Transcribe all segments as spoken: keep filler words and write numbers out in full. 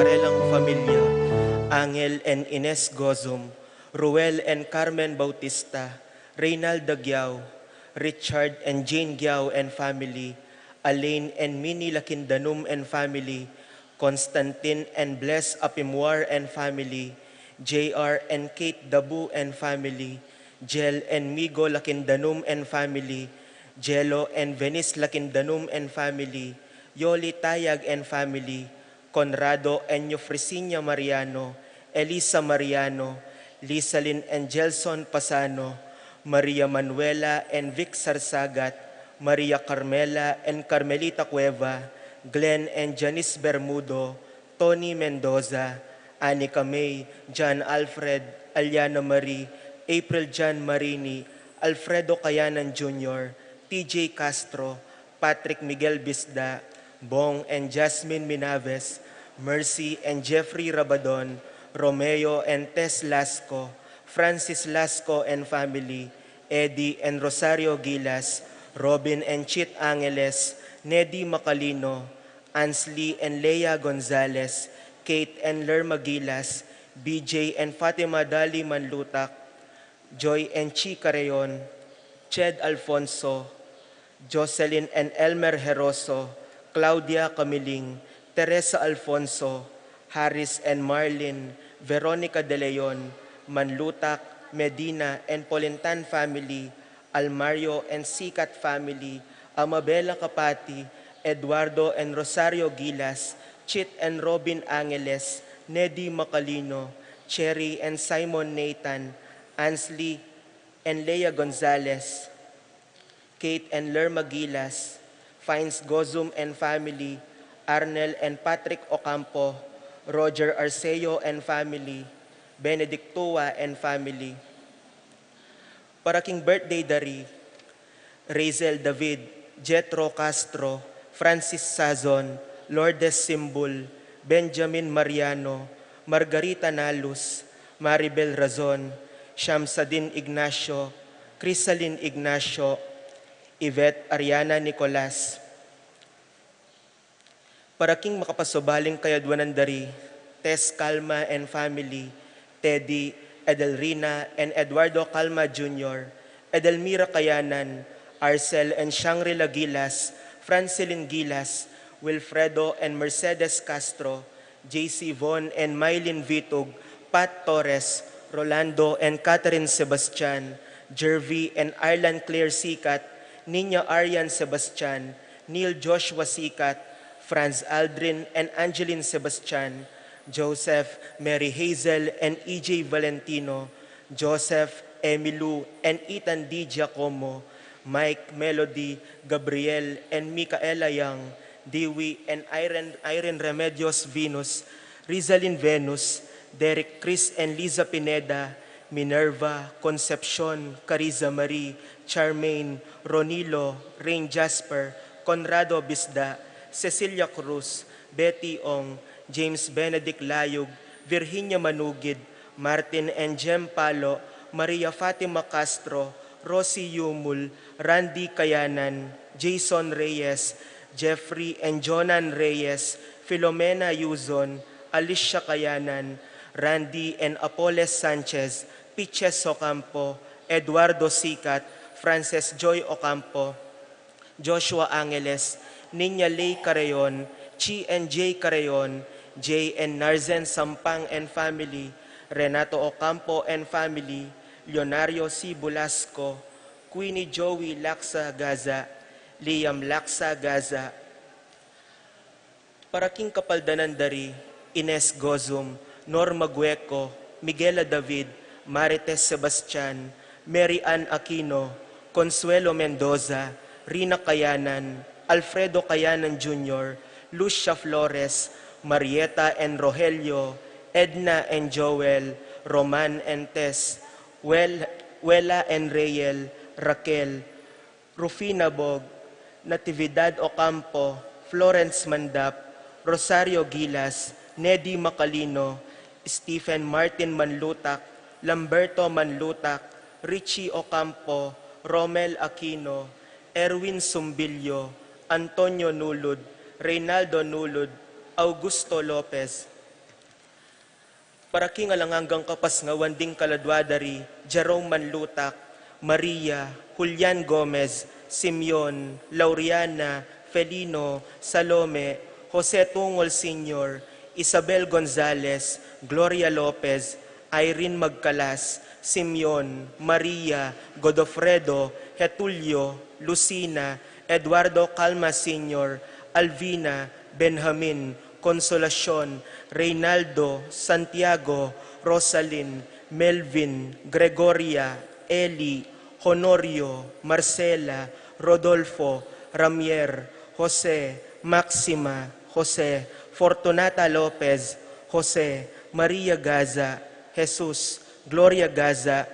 Relang familia, Angel and Ines Gozum, Ruel and Carmen Bautista, Reynald Dagiao, Richard and Jane Giao and family, Alain and Minnie Lakindanum and family, Constantine and Bless Apimuar and family, J R and Kate Dabu and family, Jel and Migo Lakindanum and family, Jelo and Venice Lakindanum and family, Yoli Tayag and family, Conrado and Eufresinia Mariano, Elisa Mariano, Lisalin and Gelson Pasano, Maria Manuela and Vic Sarsagat, Maria Carmela and Carmelita Cueva, Glenn and Janice Bermudo, Tony Mendoza, Anika May, John Alfred, Aliana Marie, April John Marini, Alfredo Kayanan Junior, T J Castro, Patrick Miguel Bisda, Bong and Jasmine Minaves, Mercy and Jeffrey Rabadon, Romeo and Tess Lasco, Francis Lasco and family, Eddie and Rosario Gilas, Robin and Chit Angeles, Neddy Macalino, Ansley and Lea Gonzalez, Kate and Lerma Gilas, B J and Fatima Dali Manlutak, Joy and Chi Carreon, Ched Alfonso, Jocelyn and Elmer Heroso, Claudia Camiling, Teresa Alfonso, Harris and Marlin, Veronica De Leon, Manlutak, Medina and Polintan family, Almario and Sikat family, Amabela Capati, Eduardo and Rosario Gilas, Chit and Robin Angeles, Neddy Macalino, Cherry and Simon Nathan, Ansley and Lea Gonzalez, Kate and Lerma Gilas, Fines Gozum and family, Arnel and Patrick Ocampo, Roger Arceo and family, Benedictua and family. Para king birthday da ri, Razel David, Jethro Castro, Francis Sazon, Lourdes Simbul, Benjamin Mariano, Margarita Nalus, Maribel Razon, Shamsadin Ignacio, Crisalin Ignacio, Yvette Ariana Nicolas. Para king makapasubaling kayadwanan da ri, Tess Calma and family, Teddy, Edelrina and Eduardo Calma Junior, Edelmira Kayanan, Arcel and Shangri-La Gilas, Francilin Gilas, Wilfredo and Mercedes Castro, J C Von and Mylene Vitug, Pat Torres, Rolando and Catherine Sebastian, Jervy and Arlan Claire Sikat, Nina Arian Sebastian, Neil Joshua Sikat, Franz Aldrin and Angeline Sebastian, Joseph, Mary Hazel and E J Valentino, Joseph, Emilu and Ethan D Giacomo, Mike, Melody, Gabriel and Micaela Young, Dewey and Irene, Irene Remedios Venus, Rizalin Venus, Derek, Chris and Liza Pineda, Minerva, Concepcion, Cariza Marie, Charmaine, Ronilo, Rain Jasper, Conrado Bisda, Cecilia Cruz, Betty Ong, James Benedict Layug, Virginia Manugid, Martin and Jem Palo, Maria Fatima Castro, Rosie Yumul, Randy Kayanan, Jason Reyes, Jeffrey and Jonan Reyes, Filomena Yuzon, Alicia Kayanan, Randy and Apoles Sanchez, Piches Ocampo, Eduardo Sikat, Frances Joy Ocampo, Joshua Angeles, Nina Ley Carreon, Chi and Jay Carreon, Jay and Narzen Sampang and family, Renato Ocampo and family, Leonario C Bulasco, Queenie Joey Laksa Gaza, Liam Laksa Gaza. Para king kapaldanan da ri, Ines Gozum, Norma Gueco, Miguela David, Marites Sebastian, Mary Ann Aquino, Consuelo Mendoza, Rina Kayanan, Alfredo Kayanan Junior, Lucia Flores, Marieta and Rogelio, Edna and Joel, Roman and Tess, Wel-, Wela and Reyel, Raquel, Rufina Bog, Natividad Ocampo, Florence Mandap, Rosario Gilas, Neddy Macalino, Stephen Martin Manlutak, Lamberto Manlutak, Richie Ocampo, Romel Aquino, Erwin Sumbilio, Antonio Nulud, Reynaldo Nulud, Augusto Lopez. Para king alang anggang kapas nga wanding kaladwa da ri Jerome Manlutak, Maria, Julian Gomez, Simeon, Lauriana, Felino, Salome, Jose Tungol Senior, Isabel Gonzalez, Gloria Lopez, Irene Magcalas, Simeon, Maria, Godofredo, Getulio, Lucina, Eduardo Calma Senior, Alvina, Benjamin, Consolacion, Reynaldo, Santiago, Rosalyn, Melvin, Gregoria, Eli, Honorio, Marcela, Rodolfo, Ramier, Jose, Maxima, Jose, Fortunata Lopez, Jose, Maria Gaza, Jesus, Gloria Gaza,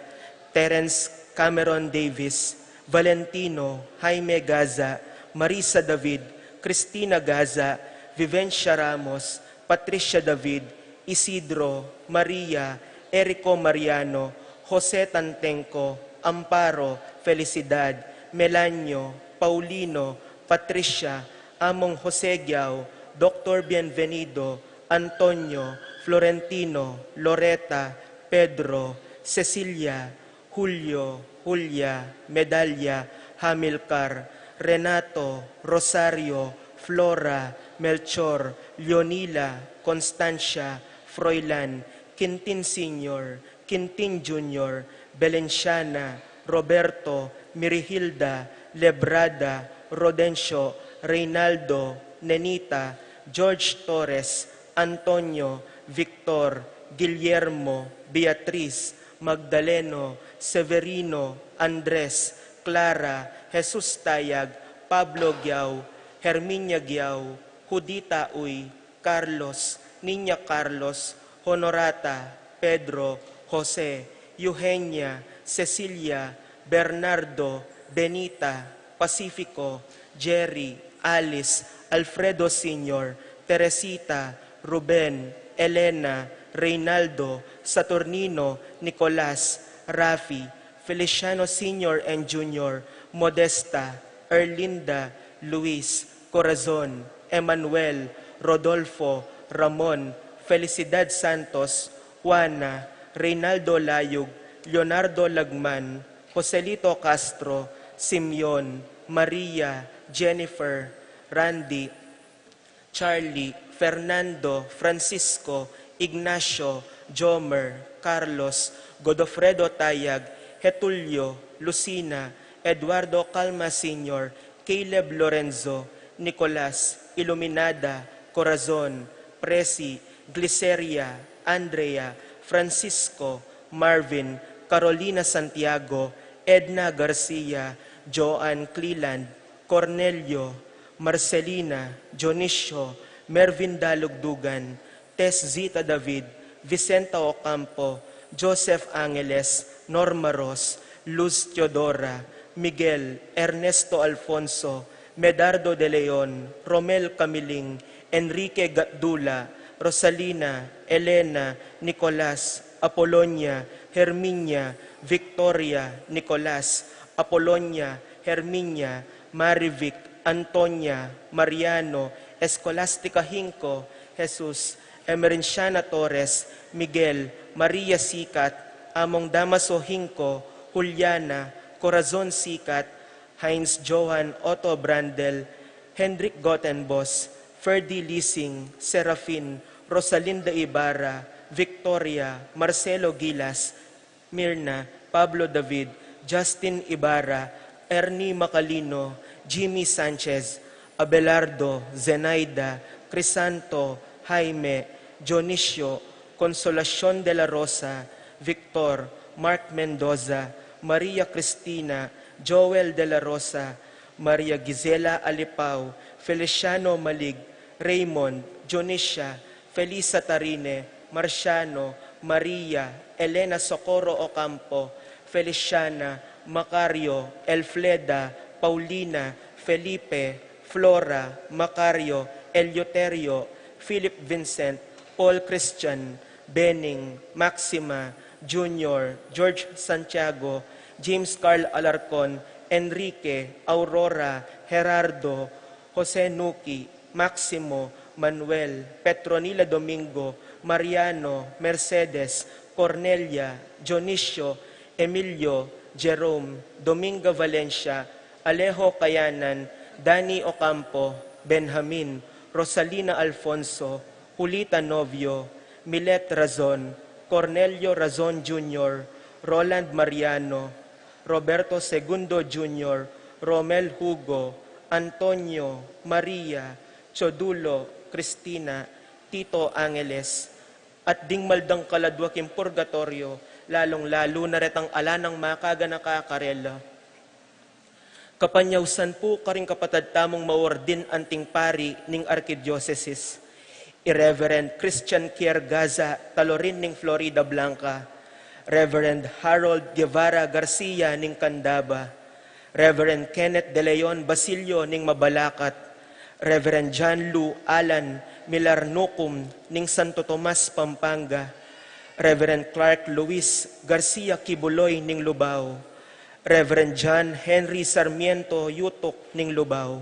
Terence Cameron Davis, Valentino, Jaime Gaza, Marisa David, Cristina Gaza, Vivencia Ramos, Patricia David, Isidro, Maria, Erico Mariano, Jose Tantenco, Amparo, Felicidad, Melanio, Paulino, Patricia, Among Jose Giao, Doctor Bienvenido, Antonio, Florentino, Loreta, Pedro, Cecilia, Julio, Julia, Medalia, Hamilcar, Renato, Rosario, Flora, Melchor, Leonila, Constancia, Froilan, Quintin Senior, Quintin Junior, Belenciana, Roberto, Mirihilda, Lebrada, Rodencio, Reynaldo, Nenita, George Torres, Antonio, Victor, Guillermo, Beatriz, Magdaleno, Severino, Andres, Clara, Jesus Tayag, Pablo Giao, Herminia Giao, Judita Uy, Carlos, Niña Carlos, Honorata, Pedro, Jose, Eugenia, Cecilia, Bernardo, Benita, Pacifico, Jerry, Alice, Alfredo Senior, Teresita, Ruben, Elena, Reynaldo, Saturnino, Nicolas, Rafi, Feliciano Senior and Junior, Modesta, Erlinda, Luis, Corazon, Emmanuel, Rodolfo, Ramon, Felicidad Santos, Juana, Reynaldo Layug, Leonardo Lagman, Joselito Castro, Simeon, Maria, Jennifer, Randy, Charlie, Fernando, Francisco, Ignacio, Jomer, Carlos, Godofredo Tayag, Getulio, Lucina, Eduardo Calma Senior, Caleb Lorenzo, Nicolas, Iluminada, Corazon, Presi, Gliceria, Andrea, Francisco, Marvin, Carolina Santiago, Edna Garcia, Joan Cleland, Cornelio, Marcelina, Dionisio, Mervin Dalugdugan, Tess Zita David, Vicenta Ocampo, Joseph Angeles, Norma Ros, Luz Teodora, Miguel, Ernesto Alfonso, Medardo de Leon, Romel Camiling, Enrique Gatdula, Rosalina, Elena, Nicolas, Apolonia, Herminia, Victoria, Nicolas, Apolonia, Herminia, Marivic, Antonia, Mariano, Escolastica Hinco, Jesus, Emerenciana Torres, Miguel, Maria Sikat, Among Damaso Hinco, Juliana, Corazon Sikat, Heinz Johan Otto Brandel, Hendrik Gottenbos, Ferdy Lising, Serafin, Rosalinda Ibarra, Victoria, Marcelo Gilas, Mirna, Pablo David, Justin Ibarra, Ernie Macalino, Jimmy Sanchez, Abelardo, Zenaida, Crisanto, Jaime, Dionisio, Consolacion de la Rosa, Victor, Mark Mendoza, Maria Cristina, Joel de la Rosa, Maria Gisela Alipao, Feliciano Malig, Raymond, Dionisia, Felisa Tarine, Marciano, Maria, Elena Socorro Ocampo, Feliciana, Macario, Elfleda, Paulina, Felipe, Flora, Macario, Eleuterio, Philip Vincent, Paul Christian, Benning, Maxima, Junior, George Santiago, James Carl Alarcon, Enrique, Aurora, Gerardo, Jose Nuki, Maximo, Manuel, Petronila Domingo, Mariano, Mercedes, Cornelia, Dionisio, Emilio, Jerome, Dominga Valencia, Alejo Kayanan, Danny Ocampo, Benjamin, Rosalina Alfonso, Julita Novio, Milet Razon, Cornelio Razon Junior, Roland Mariano, Roberto Segundo Junior, Romel Hugo, Antonio, Maria, Chodulo, Cristina, Tito Angeles, at ding maldang kaladwa king purgatoryo, lalung-lalu na retang ala nang makaganaka karela. Kapanyausan pu karing kapatad tamung maordin anting pari ning arkidiosesis, i Reverend Christian Kier Gaza, Talorin ning Floridablanca, Reverend Harold Guevara Garcia ning Candaba, Reverend Kenneth De Leon Basilio ning Mabalacat, Reverend John Lou Alan Milarnucum ning Santo Tomas, Pampanga, Reverend Clark Luis Garcia Kibuloy ning Lubao, Reverend John Henry Sarmiento Yutuk ning Lubao.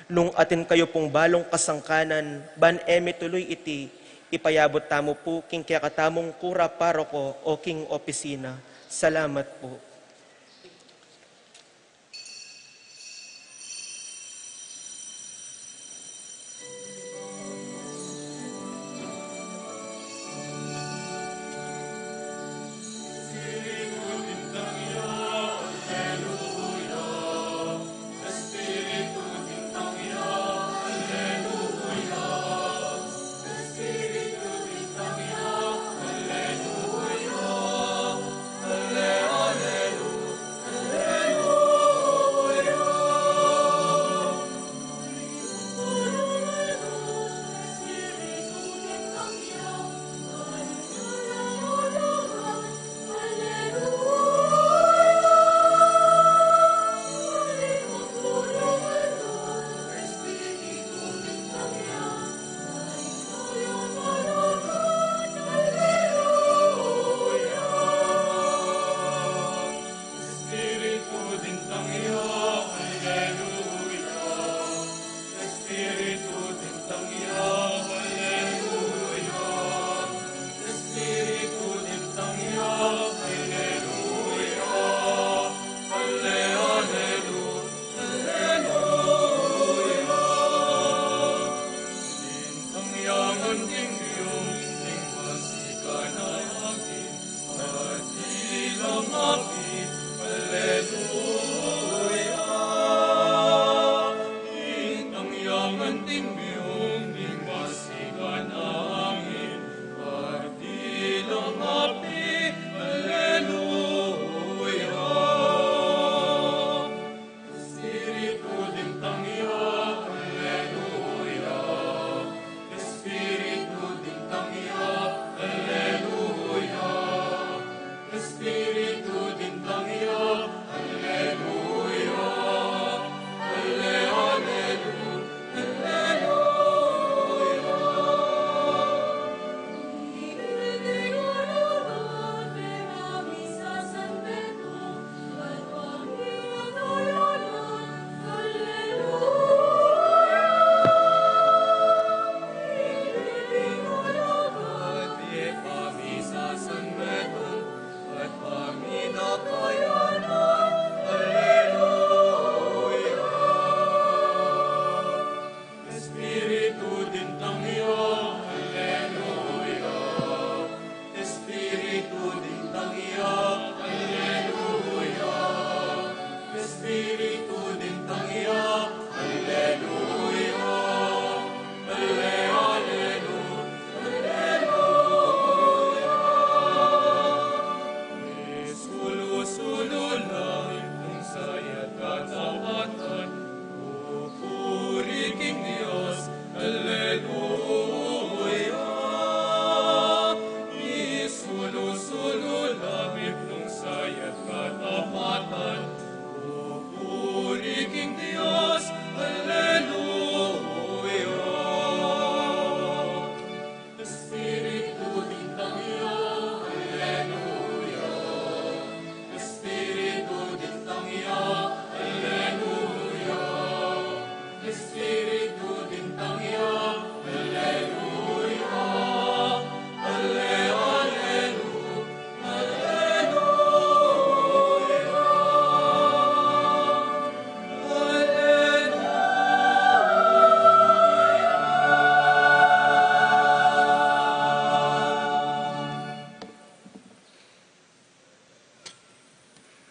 Nung atin kayu pung balung kasangkanan, ban e mituluy iti, ipayabut tamu pu king kekatamung kura paroko o king opisina. Salamat pu.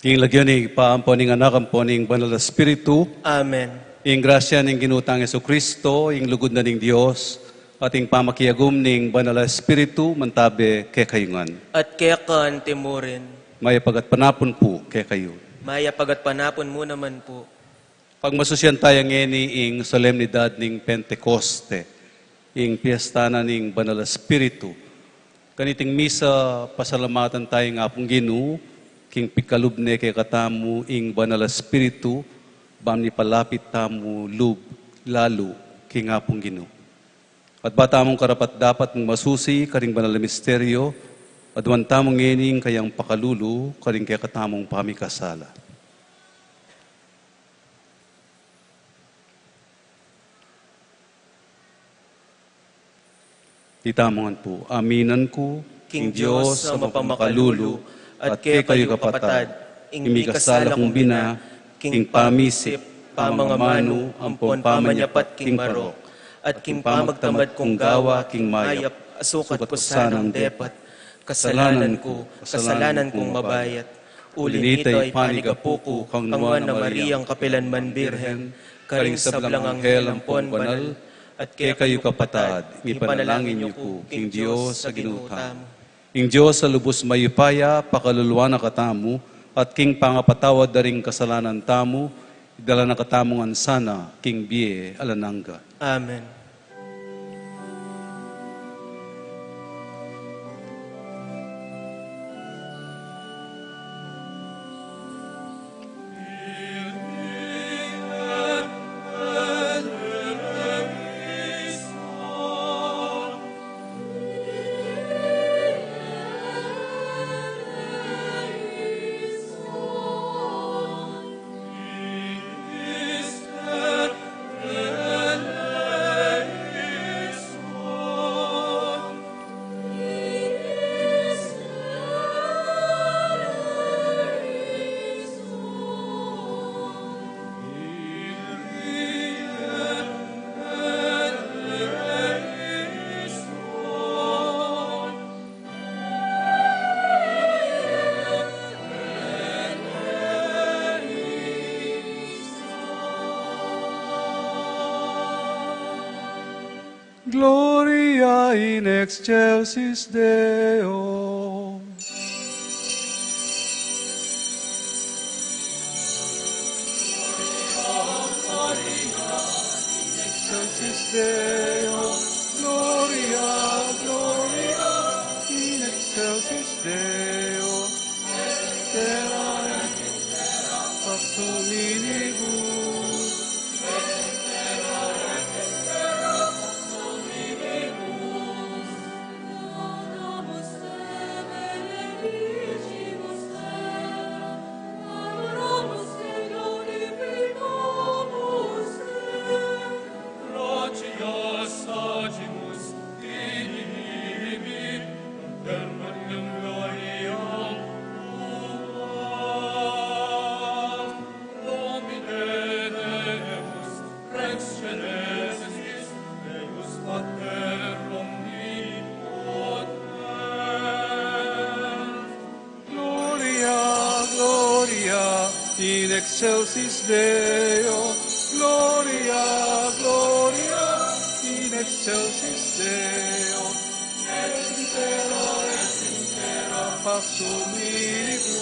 King lagyu ning Ibpa, ampo ning Anak, ampo ning Banal a Espiritu. Amen. Ing grasya ning Ginu tang Jesucristo, ing lugud na ning Dios, at ing pamakiagum ning Banal a Espiritu, mantabe kekayu ngan. At keka anti mu rin. Mayap a gatpanapun pu kekayu. Mayap a gatpanapun mu naman pu. Pagmasusyan taya ngeni ing solemnidad ning Pentecoste, ing piesta na ning Banal a Espiritu. Kaniting misa, pasalamatan taya ing Apung Ginu, king pikalub ne kekatamu ing Banal a Espiritu, ban mipalapit tamu lub lalu king Apung Ginu. At ba tamung karapat-dapat masusi karing banal a misteryo, aduan tamu ngeni ing kayang pakalulu karing kekatamung pamikasala. Itamu ngan pu. Aminan ku king Dios a mapamakalulu, at kekayu kapatad, ing mikasala kung bina, king pamisip, pamangamanu, ampon pamanyapat king marok, at king pamagtamad kung gawa king mayap, a sukat ku sanang depat. Kasalanan ku, kasalanan kung mabayat. Uli nita, ipanigapu ku kang Nuan a Mariang kapilanman Birhen, karing sablang anghel ampon banal, at kekayu kapatad, ipanalangin yu ku king Dios a Ginu tamu. Ing Dios a lubus mayupaya, pakaluluan na katamu, at king pangapatawad da ring kasalanan tamu, idala na katamu ngan sana king bie alang angga. Amen. Gloria in excelsis Deo. Excelsis Deo, Gloria, Gloria in excelsis Deo, et in terra, et in terra pax hominibus. Gloria, Gloria in excelsis Deo, Gloria, Gloria in excelsis Deo, et in terra, et in terra pax hominibus,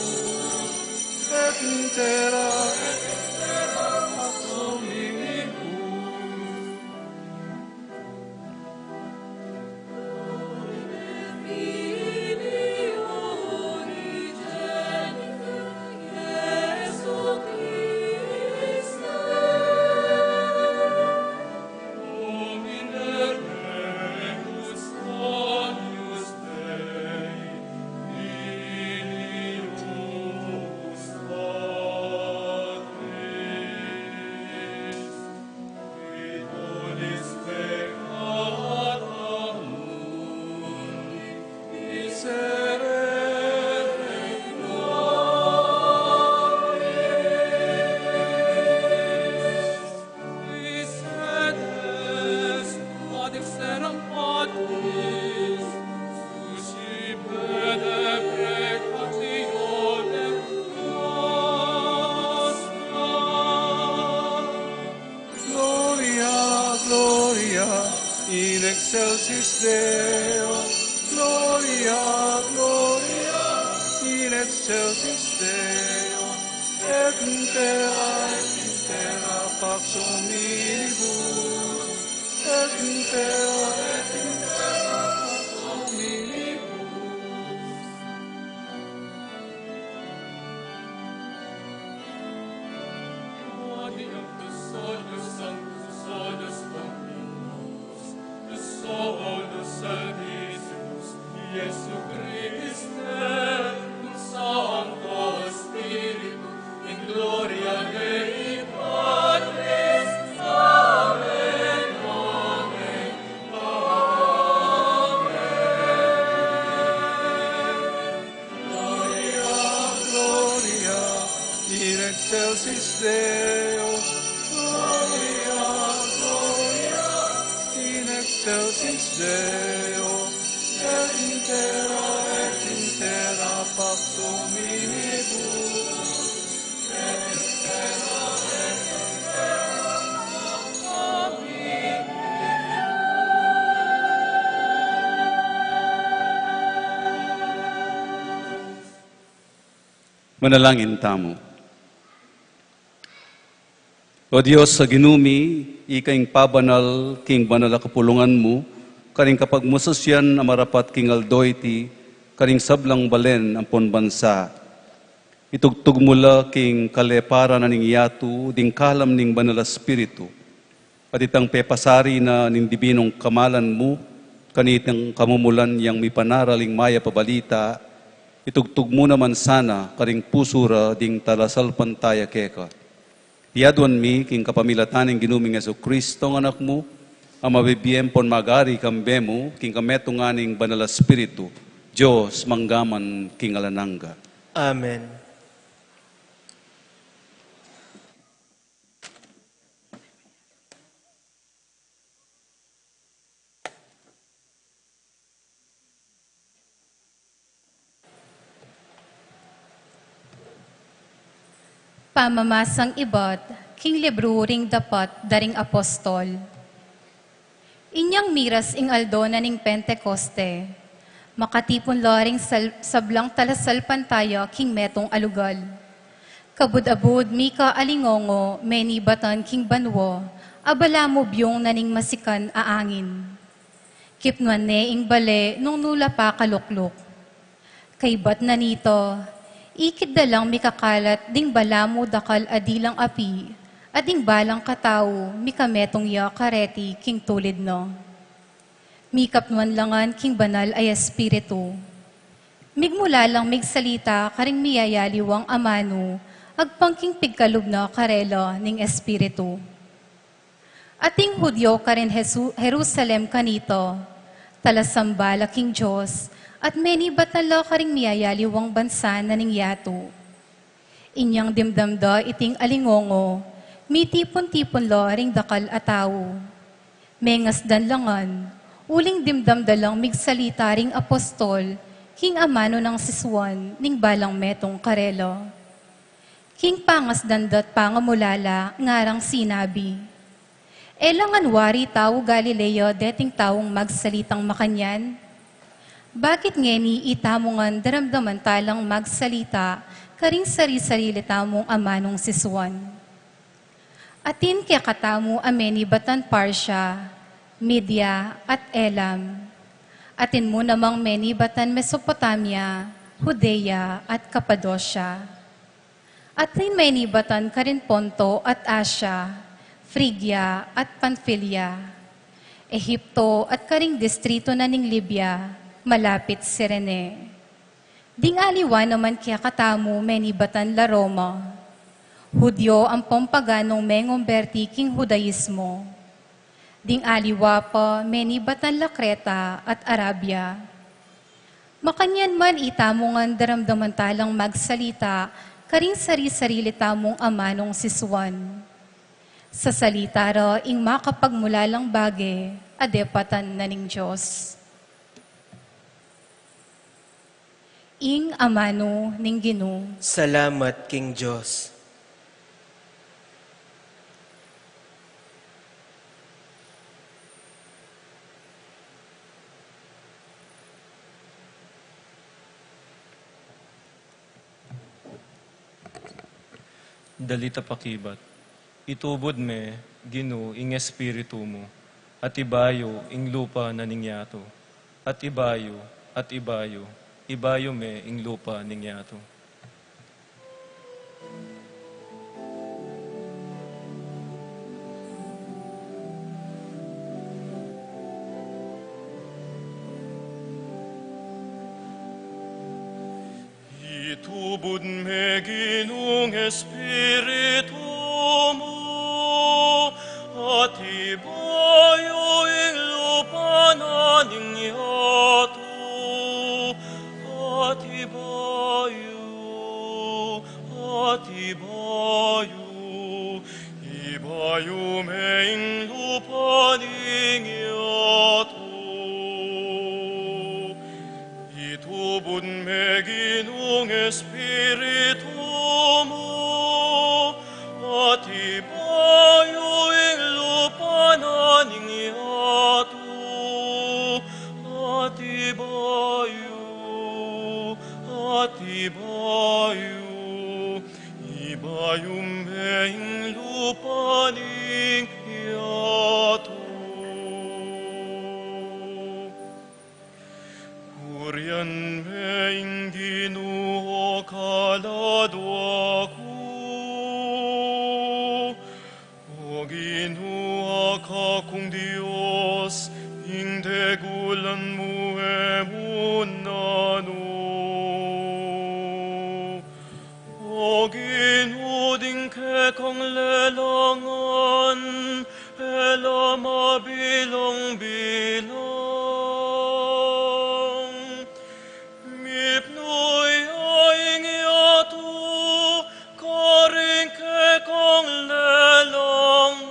et in terra, et in terra pax hominibus. Deo, Gloria, Gloria in excelsis Deo, et in terra, et in terra pax hominibus, et in terra, et in terra pax hominibus. Gloria, Gloria in excelsis Deo. Gloria, Gloria in excelsis Deo. Et in terra, et in terra pax hominibus. Manalangin tamu. O Dios a Ginu mi, ika ing pabanal king banal a kapulungan mu, karing kapagmususian a marapat king aldo iti, karing sablang balen ampon bansa. Itugtug mu la king kaleparan na ning yatu, ding kalam ning Banal a Espiritu. At itang pepasari na ning dibinong kamalan mu, kanitang kamumulan yang mipanaral ing mayap a balita, itugtug mu naman sana karing pusu ra ding talasalpantaya keka. Iti aduan mi king kapamilatan ning Ginu ming Jesu Cristo, ing Anak mu, a mabibie ampon magari kambe mu, king kametungan ning Banal a Espiritu, Dios, mangga man king alang angga. Amen. Pamamasang ibat king libru ring dapat da ring apostol. Inyang miras ing aldo na ning Pentecoste, makatipun la ring sal-, sablang talasalpantaya king metung a lugal. Kabud-abud mika alingongo menibatan king banua, a balamu byung na ning masikan a angin. Kipnuan ne ing bale nung nu la pa kalukluk. Kaybat na nita, ikit da lang mikakalat ding balamu dakal a dilang api, at ding balang katau mikametung ya kareti king tulid na. Mikapnuan la ngan king Banal a Espiritu. Migmula lang migsalita karing miyayaliwang amanu, agpang king pigkalub na karela ning Espiritu. Ating Judio karin Jesu-, Jerusalem kanita, talasamba la king Dios, at menibatan la karing miyayaliwang bansa na ning yatu. Inyang dimdam da iting alingongo, mitipun-tipun la ring dakal a tau. Mengasdan la ngan, uling dimdam da lang migsalita ring apostol, king amanu nang sisuan ning balang metung karela. King pangasdan da't pangamulala, ngarang sinabi, "E la ngan wari tau Galilea deting taung magsalitang makanyan? Bakit ngeni itamu ngan daramdaman talang magsalita karing sari-sarili tamung amanung sisuan?" Atin kekatamu a menibatan Partia, Media, at Elam. Atin mu namang menibatan Mesopotamia, Judea, at Kapadosia. Atin menibatan karin Ponto at Asia, Frigia at Panfilia, Ehipto at karing distrito na ning Libya, malapit Cirene. Ding aliwa naman kekatamu menibatan la Roma. Judio ampong paganung mengomberti king Judaismo. Ding aliwa pa menibatan la Kreta at Arabia. Makanyan man itamu ngan daramdaman talang magsalita karing sari-sarili tamung amanung sisuan. Sasalita ra ing makapagmulalang bage a depatan na ning Dios. Ing amanu ning Ginu. Salamat king Dios. Dalita pakibat. Itubud me, Ginu, ing Espiritu mu, at ibayu ing lupa na ning yatu, at ibayu, at ibayu, ibayu me ing lupa ning yatu. Itubud me, Ginung Espiritu mu, at ibayu ing lupa na ning yatu, at ibayu, at ibayu, ibayu me ing lupa ning yatu. Itubud me, Ginung Espiritu mu, at ibayu ing lupa na ning yatu, at ibayu, at ibayu, ibayu me ing lupa ning yatu. Purian me ing Ginu, o kaladua ku. O Ginu, a kakung Dios, ing degulan mu e mu nanu. O Ginu, ding kekang lelangan e la mabilang-bilang. Mipnu ya ing yatu karing kekang lelangan.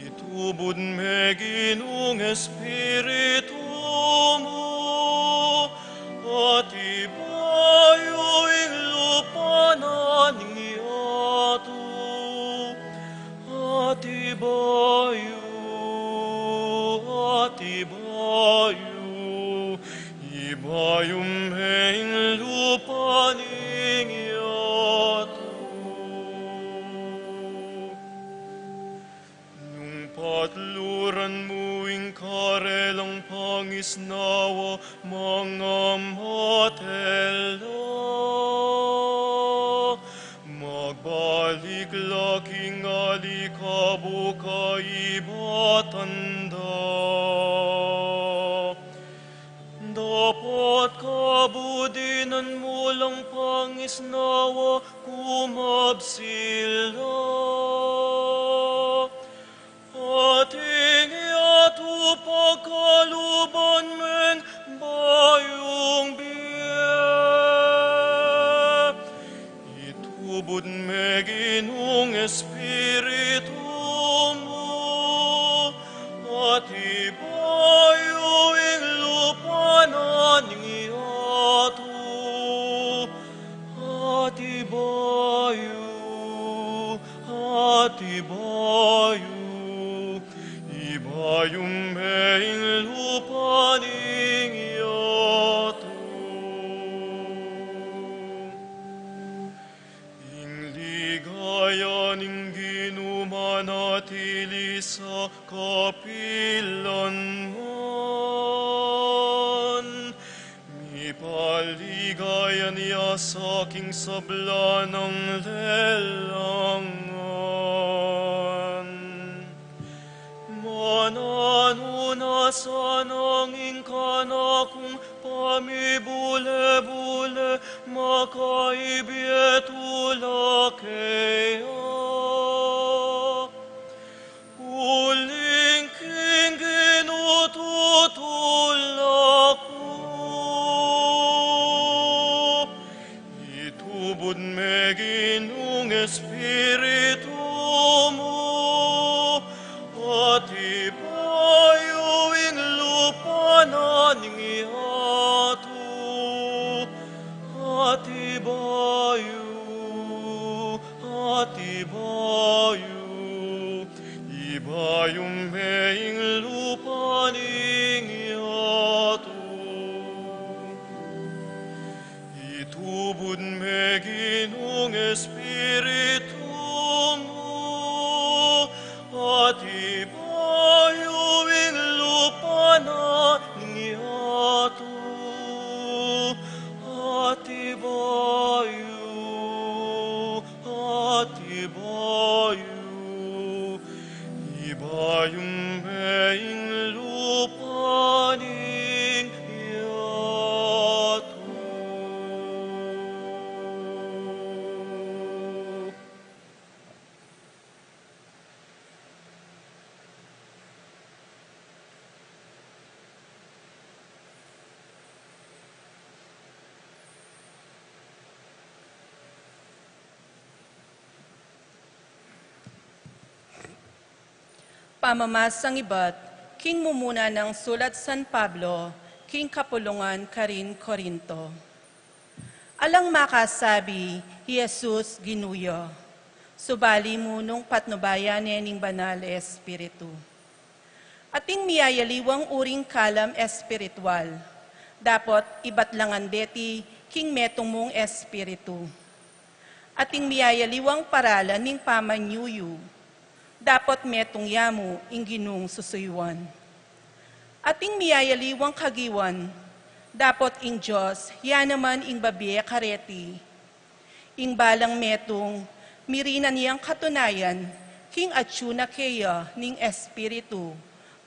Itubud me, Ginung Espiritu mu, at ibayu ing lupa na ning yatu, at ibayu, at ibayu, ibayu me ing lupa ning yatu. Nung patluran mu ing karelang pangisnawa, mangamatela, magbalik la king alikabuk a ibatan da. Dapat kabudinan mu lang pangisnawa, kumabsila. Ating yatu pakaluban meng bayung bie. Itubud me, Ginung Espiritu mu, at ibayu ing lupa na ning yatu, at ibayu, at ibayu, ibayu me ing lupa ning yatu. Ing ligaya ning Ginu manatili sa kapilan man. Mipaligayan ya sa king sabla nang lelangan. Mananu na sanang ing kanakung pamibule-bule makaibie tula keya. Uling king Ginu tutulak ku. Itubud me, Ginung Espiritu mu, at ibayu ing lupa na ning yatu, at ibayu, at ibayu, ibayu Pamamasang ibat king mumuna nang sulat San Pablo king kapulungan karin Corinto. Alang makasabi hi Jesus Ginu ya, subali mu nung patnubayan ne ning Banal Espiritu. Ating miyayaliwang uring kalam espiritual, dapot ibat la ngan deti king metung mung espiritu. Ating miyayaliwang paralan ning pamanyuyu, dapot metung ya mu ing Ginung susuyuan. Ating miyayaliwang kagiwan, dapot ing Dios ya naman ing babie kareti. Ing balang metung, mirinan yang katunayan king atyu na keya ning Espiritu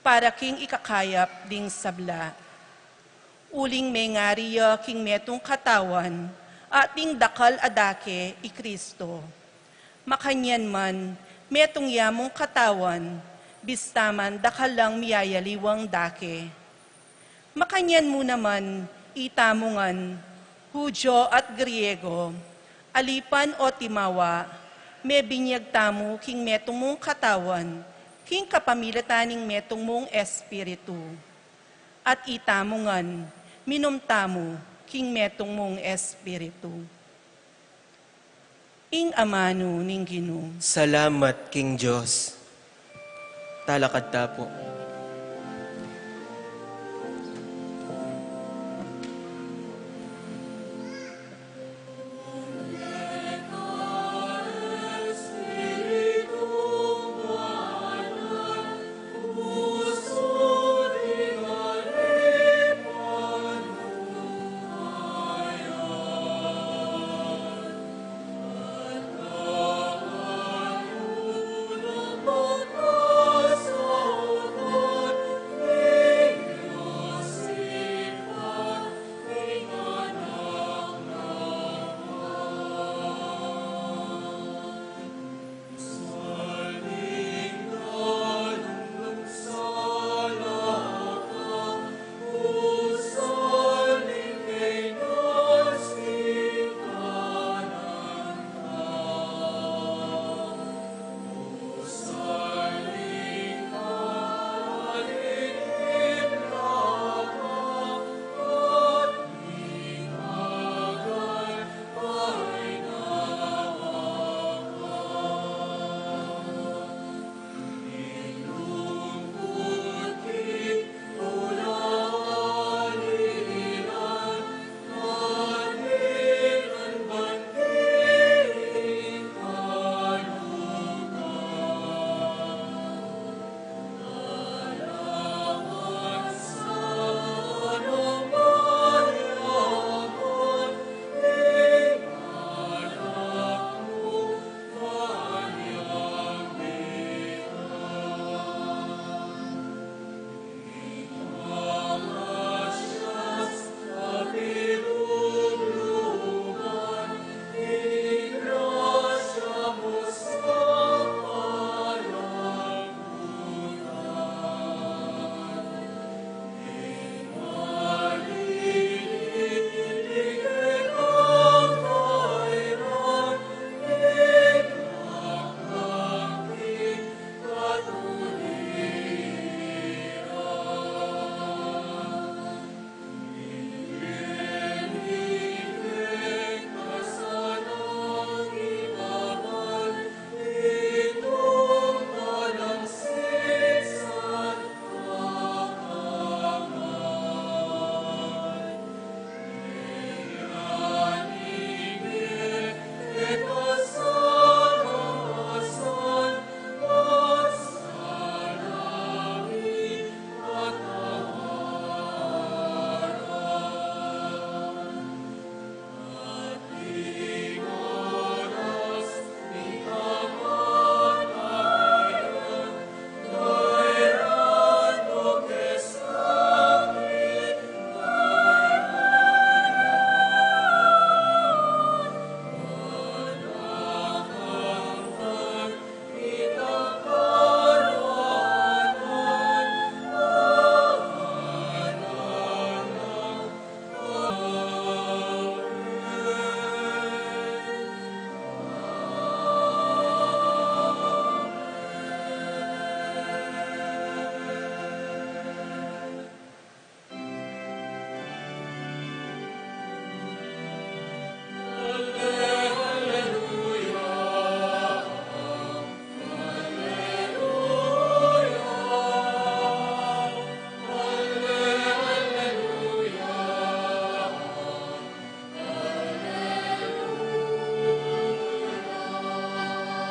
para king ikakayap ding sabla. Uling mengari ya king metung katawan, ating dakal a dake i Kristo. Makanyan man, metung ya mung katawan, bista man dakal lang miyayaliwang dake. Makanyan mu naman, itamu ngan, Judio at Griego, alipan o timawa, mebinyag tamu king metung mung katawan, king kapamilatan ning metung mung Espiritu. At itamu ngan, minum tamu king metung mung Espiritu. Ing amanu ning Ginu. Salamat king Dios. Talakad ta pu.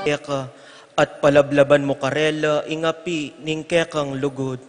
keka, at palablaban mu karela ing api ning kekang lugud.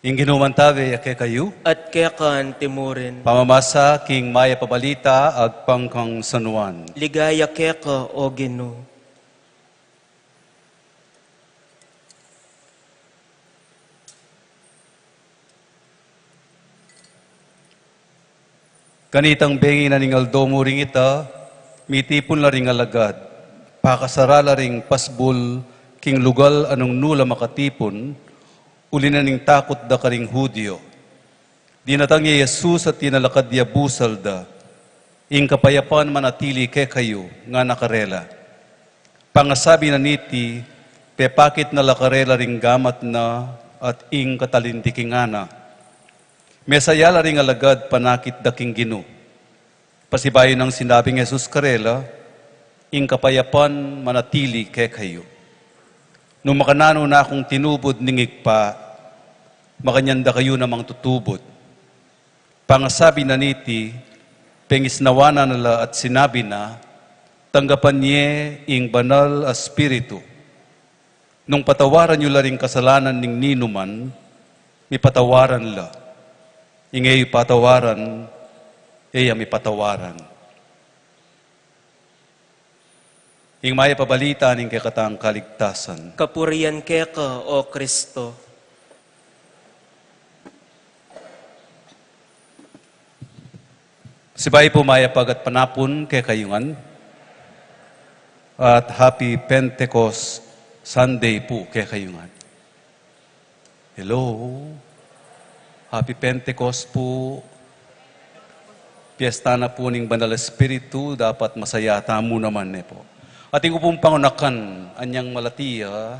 Ing Ginu mantabe ya kekayu. At keka anti murin. Pamamasa king Mayap a Balita agpang kang San Juan. Ligaya keka, O Ginu. Kanitang bengi na ning aldo mu ring ita, mitipun la ring alagad, pakasara la ring pasbul king lugal a nung nu la makatipun, uli na ning takut da karing Judio. Dinatang ya i Jesus at tinalakad ya busal da, "Ing kapayapan manatili kekayu," ngana karela. Pangasabi na niti, pepakit na la karela ring gamat na at ing katalindiking ngana. Mesaya la ring alagad panakit da king Ginu. Pasibayu nang sinabi nang Jesus karela, "Ing kapayapan manatili kekayu. Nung makananu na kung tinubud ning Ibpa, makanyan da kayu namang tutubud." Pangasabi na niti, pengisnawan na la at sinabi na, "Tanggapan ye ing Banal a Espiritu. Nung patawaran yu la ring kasalanan ning ninuman, mipatawaran la. Ing e yu patawaran, e ya mipatawaran." Ing Mayap a Balita ning kekatang kaligtasan. Kapurian keka, O Kristo. Sibayu pu mayap a gatpanapun kekayu ngan. At Happy Pentecost Sunday pu kekayu ngan. Hello. Happy Pentecost pu. Piesta na pu ning Banal Espiritu, dapat masaya tamu naman, ne pu. Atin ku pung pangunakan, anyang malati ya,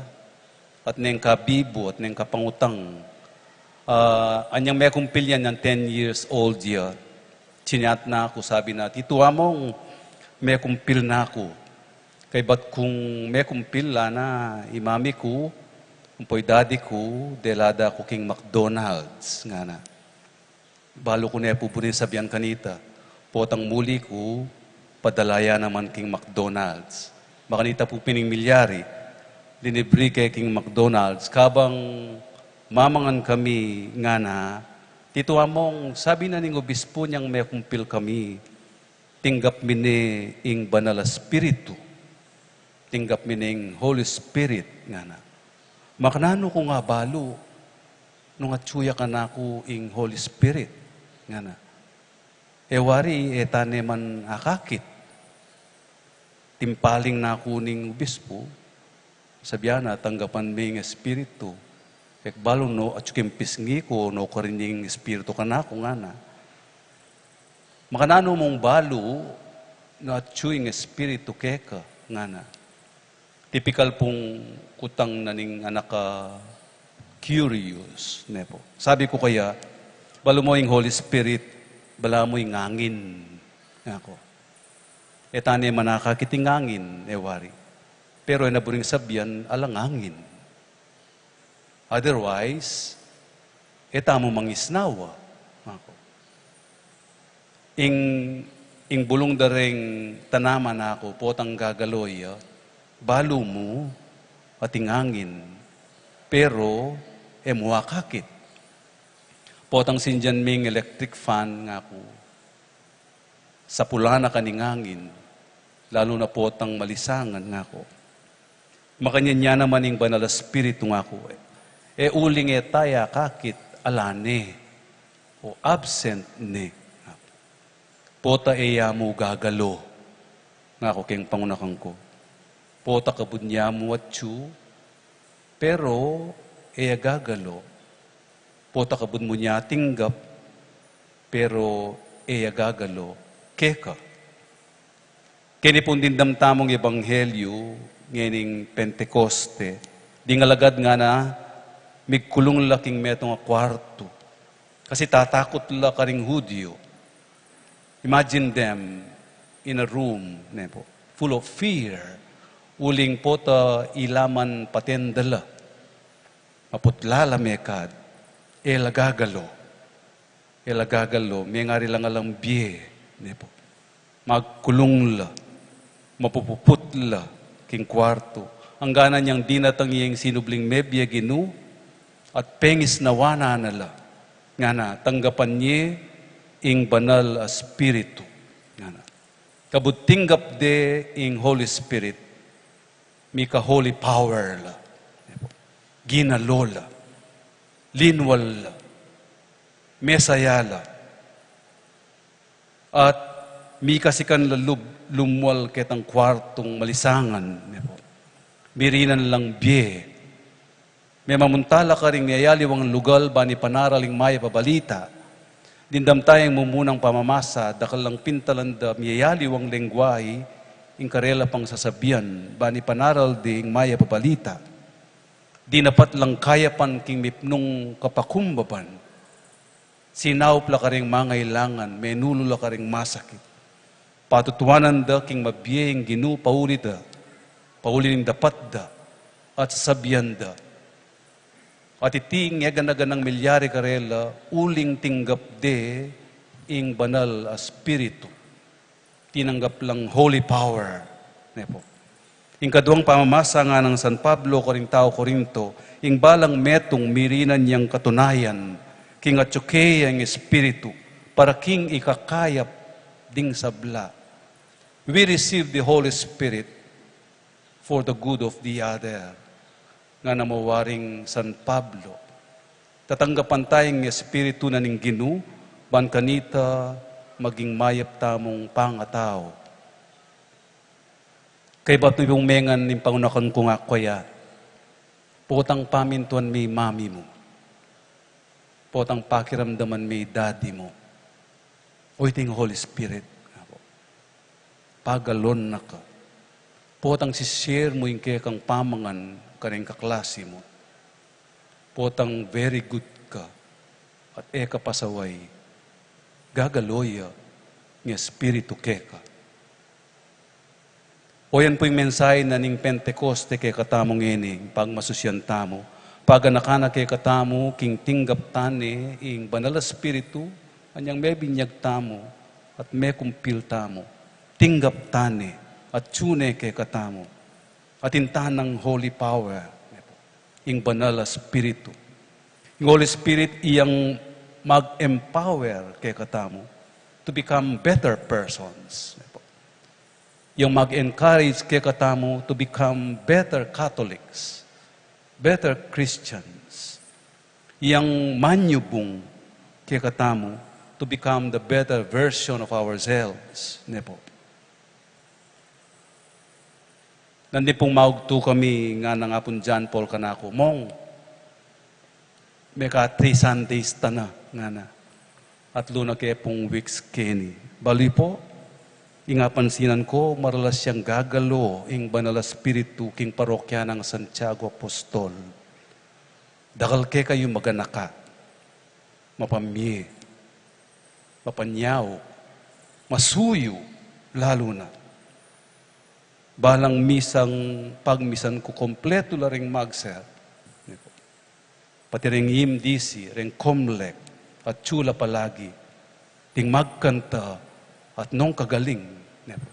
at neng kabibu, at neng kapangutang. Ah, anyang mekumpil ya, anyang ten years old ya. Chinyat na ku, sabi na, "Titu Among, mekumpil na ku." Kaybat kung mekumpil la na i mami ku, ampo i daddy ku, dela da ku king McDonald's, ngana. Balu ku ne pu buring sabian kanita, potang muli ku, padala ya naman king McDonald's. Makanita pu pining milyari, linibri ke king McDonald's, kabang mamangan kami, ngana, "Titu Among, sabi na ning obispu nyang mekumpil kami, tinggap mi ne ing Banal a Espiritu. Tinggap mi ne ing Holy Spirit," ngana. "Makananu ku nga balu nung atyu ya kanaku ing Holy Spirit?" ngana. "E wari, e ta ne man akakit." Timpaling na ku ning obispu, sabian na, "Tanggapan me ing Espiritu." "E ku balu nung atyu king pisngi ku, nung karin ing Espiritu kanaku," ngana. "Makananu mung balu nung atyu ing Espiritu keka?" ngana. Tipikal pung kutang na ning anak a curious, ne pu. Sabi ku kaya, "Balu mu ing Holy Spirit, balamu ing angin," ngaku. "E ta ne man akakit ing angin, e wari." Pero e na buring sabian, alang angin. Otherwise, e tamu mangisnawa, ngaku. "Ing, ing bulung da reng tanaman," ngaku, "potang gagalo ya, balu mu ating angin, pero e mu akakit. Potang sindian ming electric fan," ngaku, "sapulan na ka ning angin, lalu na potang malisangan," ngaku. "Makanyan ya naman ing Banal a Espiritu," ngaku, "e uling e ta ya akakit, ala ne, o absent ne," ngaku. "Pota e ya mu gagalo," ngaku king pangunakan ku. "Pota kabud ya mu atyu, pero e ya gagalo. Pota kabud mu ya tinggap, pero e ya gagalo keka." Keni pung dimdam tamung ebanghelyu, ngening Pentecoste, ding alagad ngana, migkulung la king metung a kuartu. Kasi tatakut la karing Hudyu. Imagine them in a room, ne po, full of fear. Uling pota ilaman paten da la. Maputla la mekad. E la gagalo. E la gagalo, mengari la ngan lang bie, ne po. Magkulung la, mapupuput la king kuartu. Angga na niang dinatang ya ing sinubling mebie Ginu, at pengisnawan na la. Ngana, tanggapan ye ing Banal a Espiritu. Ngana. Kabud tinggap de ing Holy Spirit, mika holy power la. Ginalo la. Linwal la. Mesaya la. At mika sikan la lub-, lumwal ketang kuartung malisangan, ne po. Mirinan lang bie. Memamunta la karing miyayaliwang lugal ban ipanaral ing mayap a balita. Dimdam taya ing mumunang pamamasa, dakal lang pintalan da miyayaliwang lengguahe, ing karela pang sasabian, ban ipanaral de ing mayap a balita. Dinapat lang kayapan king mipnung kapakumbaban. Sinaup la karing mangailangan, menulu la karing masakit. Patutuanan da king mabie ing Ginu pauli da, pauli ning dapat da, at sasabian da. At iti ing egana-ganang milyari karela, uling tinggap de ing Banal a Espiritu. Tinanggap lang holy power, ne po. Ing kaduang pamamasa ngana nang San Pablo karing tau Corinto, ing balang metung mirinan yang katunayan, king atyu keya ing Espiritu, para king ikakayap ding sabla. We receive the Holy Spirit for the good of the other. Ngana mu waring San Pablo. Tatanggapan taya ing Espiritu na ning Ginu, ban kanita maging mayap tamung pangatau. Kaybat mi pung mengan ning pangunakan kung akwa ya, potang pamintuan mi mami mu, potang pakiramdaman mi daddy mu, o iting Holy Spirit, pagalon na ka. Potang si-share mu ing kekang pamangan karing kaklasi mu. Potang very good ka at e ka pasaway. Gagalo ya ing Espiritu keka. O yan pu ing mensahe na ning Pentecoste kekatamu ngeni, pagmasusian tamu. Paganakan na kekatamu, king tinggap tane ing Banal a Espiritu, anyang mebinyag tamu, at mekumpil tamu. Tinggap tane, atyu ne kekatamu. At ing tanang holy power, ing Banal a Espiritu. Ing Holy Spirit iyang mag-empower kekatamu to become better persons. Yang mag-encourage kekatamu to become better Catholics, better Christians. Yang manyubung kekatamu to become the better version of ourselves, ne po. Nandin pung maugtu kami, ngana nang Apung John Paul kanaku, "Mong, meka three Sundays ta na," ngana. "Atlu na ke pung weeks keni. Bale pu, ing apansinan ku, maralas yang gagalo ing Banal a Espiritu king parokya nang Santiago Apostol. Dakal kekayu maganaka, mapamie, mapanyau, masuyu, lalu na. Balang misang pagmisan ku, kompletu la ring magser, pati ring M D C, ring Comlec, at sula palagi ding magkanta at nung kagaling, ne po.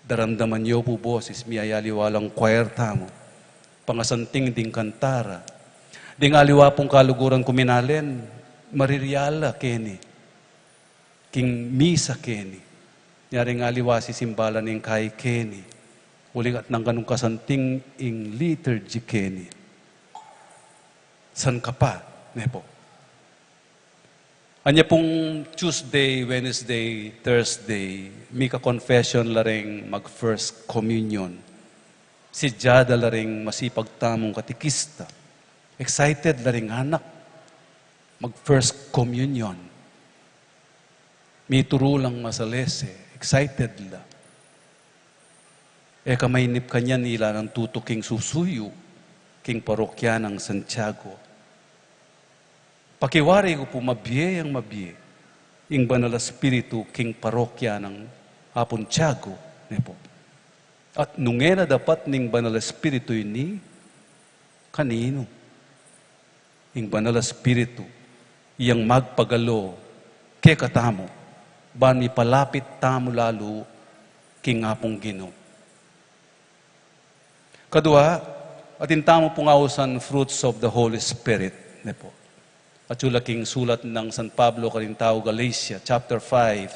Daramdaman yu pu boses, miyayaliwa lang choir tamu. Pangasanting ding kanta ra. Ding aliwa pung kaluguran kuminalen, maririala keni. King misa keni. Nyaring aliwa sisimbalan ning kai keni. Uling at nang ganung kasanting ing liturgy keni. San ka pa, ne po. Anya pung Tuesday, Wednesday, Thursday, mika-confession la ring mag-first communion. Sidyada la ring masipag tamung katikista. Excited la ring anak mag-first communion. Mituru lang masalese, excited la. E ka mainip kanyan ila nang tutu king susuyu king parokya nang Santiago. Pakiwari ku pu, mabie yang mabie ing Banal a Espiritu king parokya nang Apung Tiago, ne pu. At nung e na dapat ning Banal a Espiritu ini, kaninu? Ing Banal a Espiritu, iyang magpagalo kekatamu, ban mipalapit tamu lalu king Apung Ginu. Kadua, atin tamu pung ausan fruits of the Holy Spirit, ne pu. Atyu la king sulat nang San Pablo karing tau Galatia, chapter five,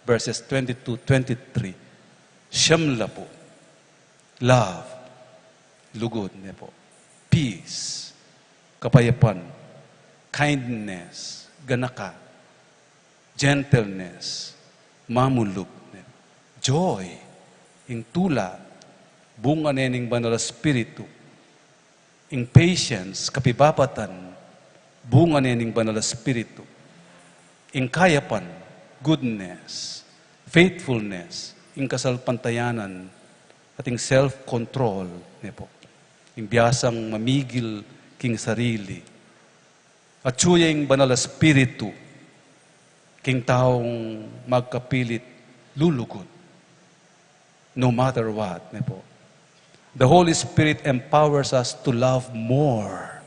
verses twenty-two, twenty-three. Siyam la pu. Love, lugud, ne pu. Peace, kapayapan. Kindness, ganaka. Gentleness, mamulug, ne. Joy, ing tula, bunga ne ning Banal a Espiritu. Ing patience, kapibabatan, bunga ne ning Banal a Espiritu. Ing kayapan, goodness, faithfulness, ing kasalpantayanan, at ing self-control, ne pu. Ing biasang mamigil king sarili. Atyu ya ing Banal a Espiritu king taung magkapilit lulugud, no matter what, ne pu. The Holy Spirit empowers us to love more.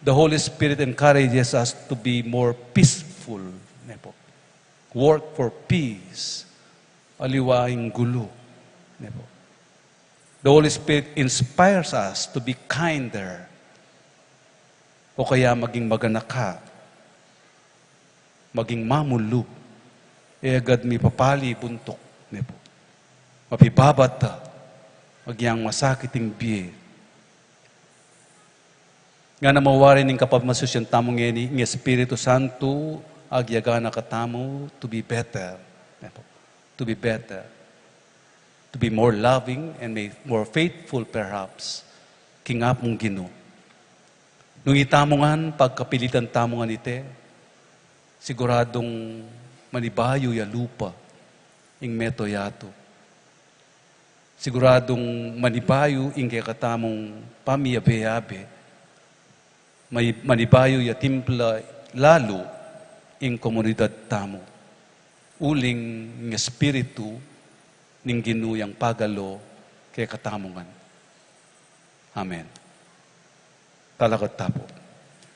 The Holy Spirit encourages us to be more peaceful, ne pu. Work for peace. Aliwa ing gulu, ne pu. The Holy Spirit inspires us to be kinder, o kaya maging maganaka, maging mamulug, e agad mipapali buntuk, ne pu. Mapibabata, agyang masakit ing bie. Ngana mu wari ning kapamasusian tamu ngeni, ing Espiritu Santu, agyaga na katamu to be better, ne pu. To be better. To be more loving and may, more faithful perhaps, king Apung Ginu. Nung itamu ngan, pagkapilitan tamu ngan ite, siguradung manibayu ya lupa, ing meto yatu. Siguradung manibayu ing kekatamung pamiyabe-yabe. May, manibayu ya timpla lalu ing komunidad tamu. Uling ing Espiritu ning Ginu yang pagalo kekatamu ngan. Amen. Talakad ta pu.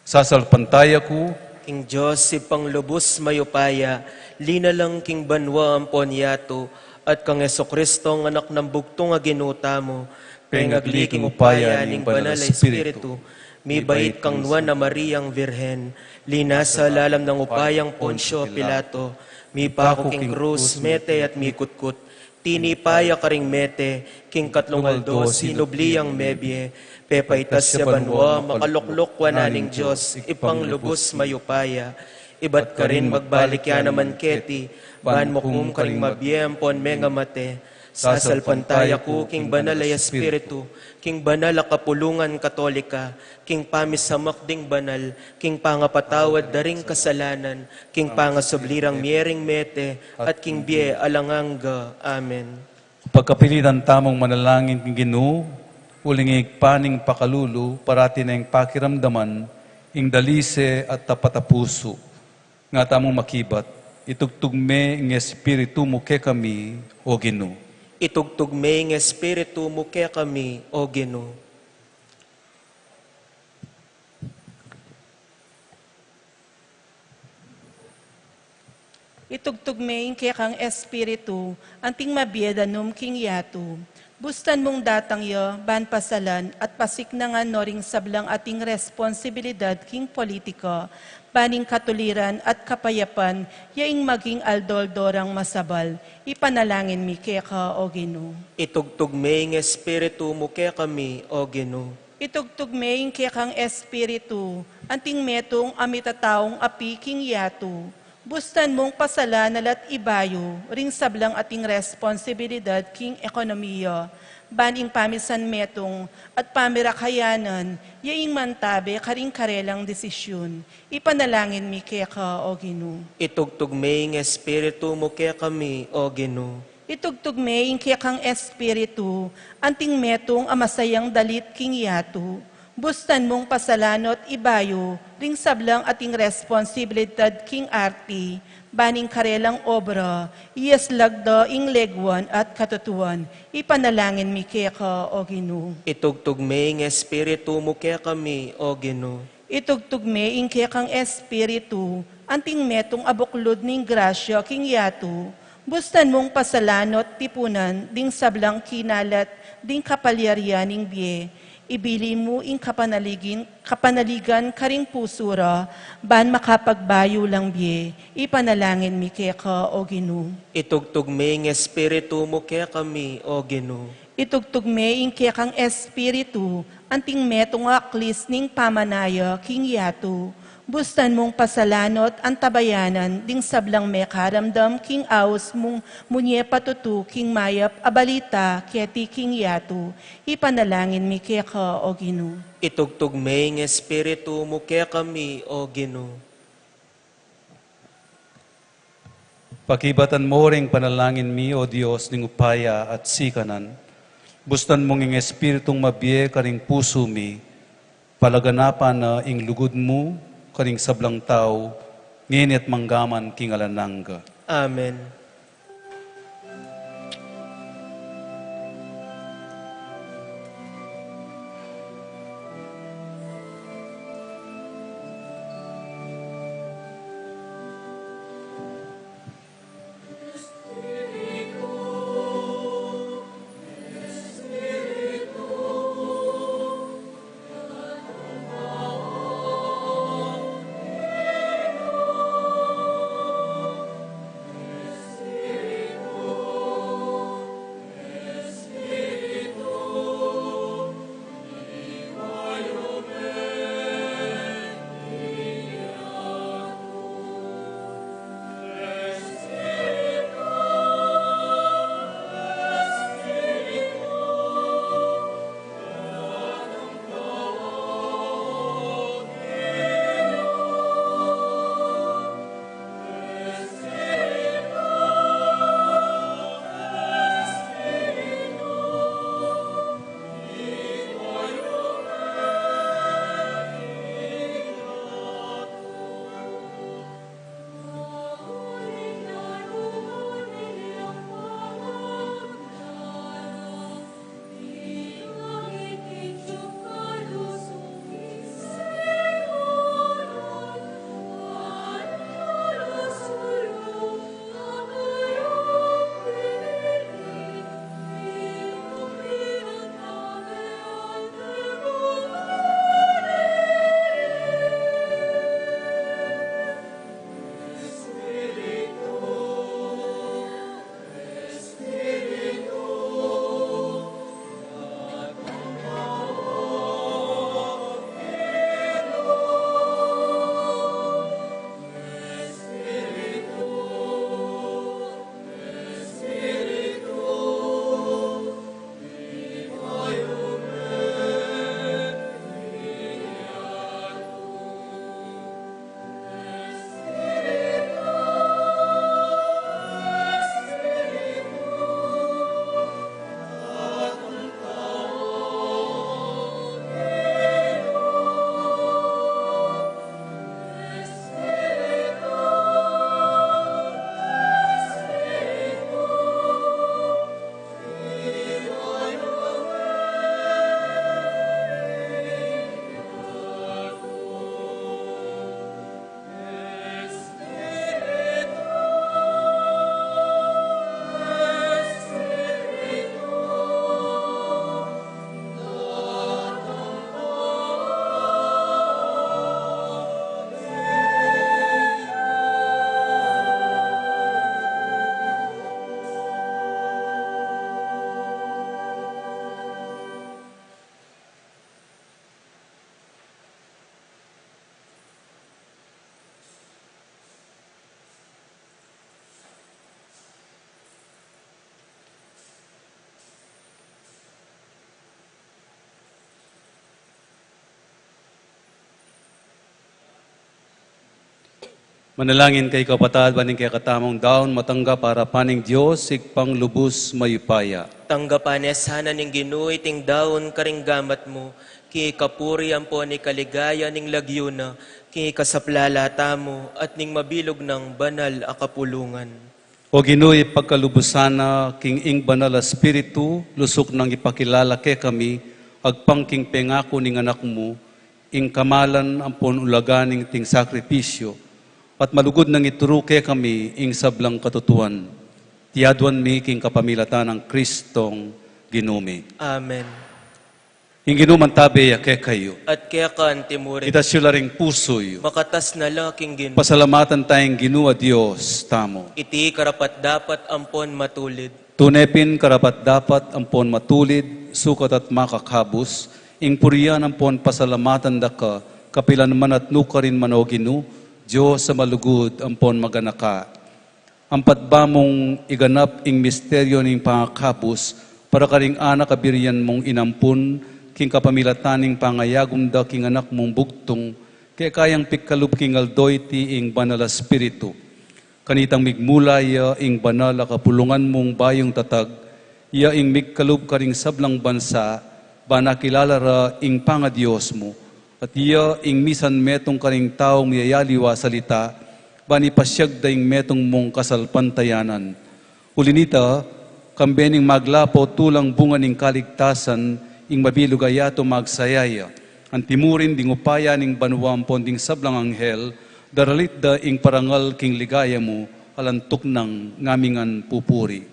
Sasalpantaya ku king Dios, Ibpang lubus mayupaya, linalang king banua ampon yatu, at kang Jesucristo, a Anak nang bugtung a Ginu tamu, pengagli king upaya ning Banal a Espiritu, mibait kang Nuan a Mariang Virgen, linasa lalam nang upayang Poncio Pilato, mipaku king krus, mete at mikutkut, tinipa ya karing mete, king katlung aldo sinubli yang mebie, pepaitas ya banua, makalukluk wanan ning Dios, Ibpang lubus mayupaya. Ibat karin magbalik ya naman keti, ban mukum karing mabie ampon mengamate. Sasalpantaya ku king Banal a Espiritu, king banal a kapulungan Katolika, king pamisamak ding banal, king pangapatawad da ring kasalanan, king pangasubli rang mie ring mete, at king bie alang angga. Amen. Pagkapilitan tamung manalangin king Ginu, uling ing Ibpa ning pakalulu, parati neng pakiramdaman ing dalise at tapat a pusu. Nga tamung makibat, itugtug me ing Espiritu mu kekami, O Ginu. Itugtug me ing Espiritu mu kekami, O Ginu. Itugtug me ing kekang Espiritu, anting mabie danum king yatu. Bustan mung datang ya, ban pasalan at pasiknangan no ring sablang ating responsibilidad king politika, ban ing katuliran at kapayapan, ya ing maging aldo-aldo rang masabal. Ipanalangin mi keka, O Ginu. Itugtug me ing Espiritu mu kekami, O Ginu. Itugtug me ing kekang Espiritu, anting metung a mitataung api king yatu. Bustan mung pasalan na la't ibayu, ring sablang ating responsibilidad king ekonomiya, ban ing pamisan metung at pamirakayanan, ya ing mantabe karing karelang desisyun. Ipanalangin mi keka, O Ginu. Itugtug me ing Espiritu mu kekami, O Ginu. Itugtug me ing kekang espiritu, anting metung a masayang dalit king yatu. Bustan mung pasalanut ibayu ring sablang ating responsibilidad king arti, ban ing karelang obra, iyaslag da ing legwan at katutuan. Ipanalangin mi keka, O Ginu. Itugtug me ing espiritu mu kekami, O Ginu. Itugtug me ing kekang espiritu, anting metung a buklud ning grasya king yatu. Bustan mung pasalanut tipunan ding sablang kinalat ding kapalyarian ning bie. Ibili mu ing kapanaligin, kapanaligan karing pusu ra, ban makapagbayu lang bie. Ipanalangin mi keka, O Ginu. Itugtug me ing espiritu mu kekami, O Ginu. Itugtug me ing kekang espiritu, anting metung a aklis ning pamanaya king yatu. Bustan mung pasalanut antabayanan ding sablang mekaramdam king aus mung munye patutu king mayap a balita keti king yatu. Ipanalangin mi keka, O Ginu. Itugtug me ing espiritu mu kekami, O Ginu. Pakibatan mo ring panalangin mi, O Dios ning upaya at sikanan. Bustan mung ing espiritung mabie karing pusu mi, palaganapan na ing lugud mu karing sablang tau, ngeni at manggaman king alang angga. Amen. Manalangin kayu, kapatad, ban ing kekatamung daun matanggap arapan ning Dios, Ibpang lubus mayupaya. Tanggapan ne sana ning Ginu iting daun karing gamat mu, king kapurian ampon ikaligaya ning lagyu na, king ikasaplala tamu at ning mabilug nang banal a kapulungan. O Ginu, ipagkalub mu sana king ing Banal a Espiritu, lusuk nang ipakilala kekami, agpang king pengaku ning Anak mu, ing kamalan ampon ulaga ning iting sakripisyu, at malugud nang ituru kekami ing sablang katutuan. Iti aduan mi king kapamilatan nang Kristong Ginu mi. Amen. Ing Ginu mantabe ya kekayu. At keka antimurin. Itas yu la ring pusu yu. Makatas na la king Ginu. Pasalamatan taya ing Ginu a Dios tamu. Iti karapat-dapat ampon matulid. Tune pin karapat-dapat ampon matulid, sukat at makakabus, ing purian ampon pasalamatan da ka, kapilan man at nukarin man, o Ginu, Dios a malugud ampon maganaka. Ampat ba mung iganap ing misteryu ning pangakabus para karing anak a birian mung inampun king kapamilatan ning pangayagum da king Anak mung bugtung, keka yang pikalub king aldo iti ing Banal a Espiritu. Kanitang migmula ya ing banal a kapulungan mung bayung tatag, iya ing migkalub karing sablang bansa, ban akilala ra ing pangaDios mu, at iya ing misan metung karing taung miyayaliwa salita, ban ipasiag da ing metung mung kasalpantayanan. Uli nita, kambe ning maglapo tulang bunga ning kaligtasan, ing mabilug a yatu magsaya ya. Antimurin ding upaya ning banua ampon ding sablang anghel, daralit da ing parangal king ligaya mu, alang tuknang ngamingan pupuri.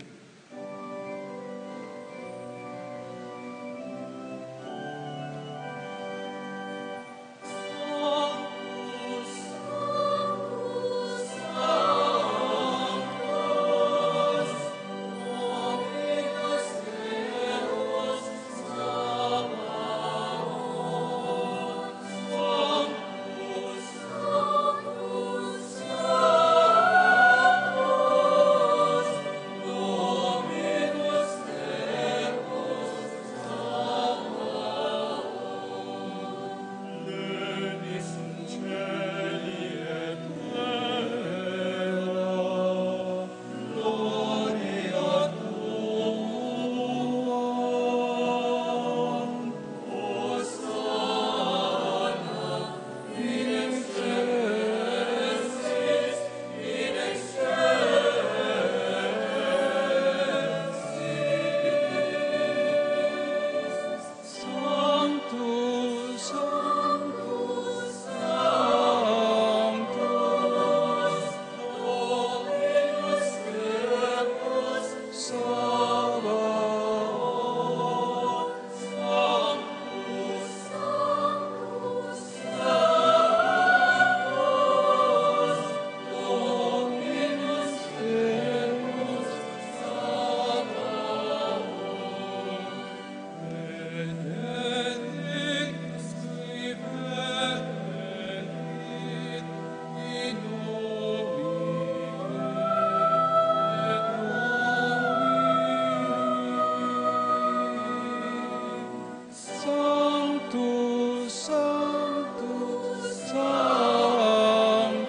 Sanctus, Sanctus, Sanctus,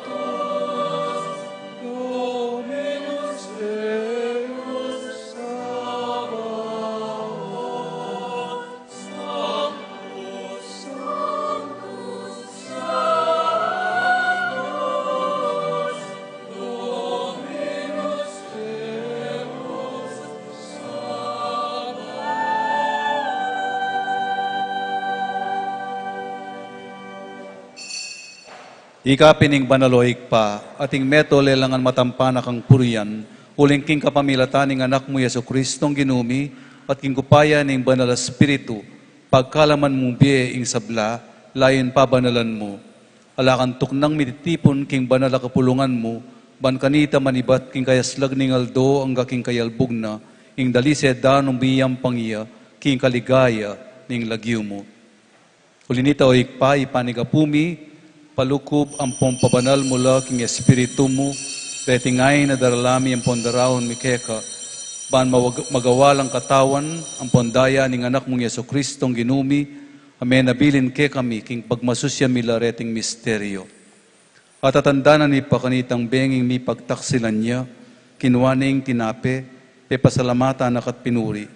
Dominus Deus Sabaoth. Sanctus, Sanctus, Sanctus, Dominus Deus Sabaoth. Ika pin ing banal, o Ibpa, at ing metung lelangan matampa na kang purian, uling king kapamilatan ning Anak mu, Jesucristong Ginu mi, at king upaya ning Banal a Espiritu, pagkalaman mung bie ing sabla, layun pabanalan mu. Ala kang tuknang mititipun king banal a kapulungan mu, ban kanita manibat king kayaslag ning aldo angga king kayalbug na, ing dalise da nung miyampang iya, king kaligaya ning lagyu mu. Uli nita, o Ibpa, ipanyawad mi, palukub ampon pabanal mu la king Espiritu mu, reti ngan a darala mi ampon daraun mi keka, ban mawag-, magawa lang katawan ampon daya ning Anak mung Jesucristong Ginu mi, a menabilin kekami king pagmasusyan mi la reting misteryu. At atandanan mi pa kanitang benging mipagtaksilan ya, kinua ne ing tinape, pepasalamatan na ka't pinuri.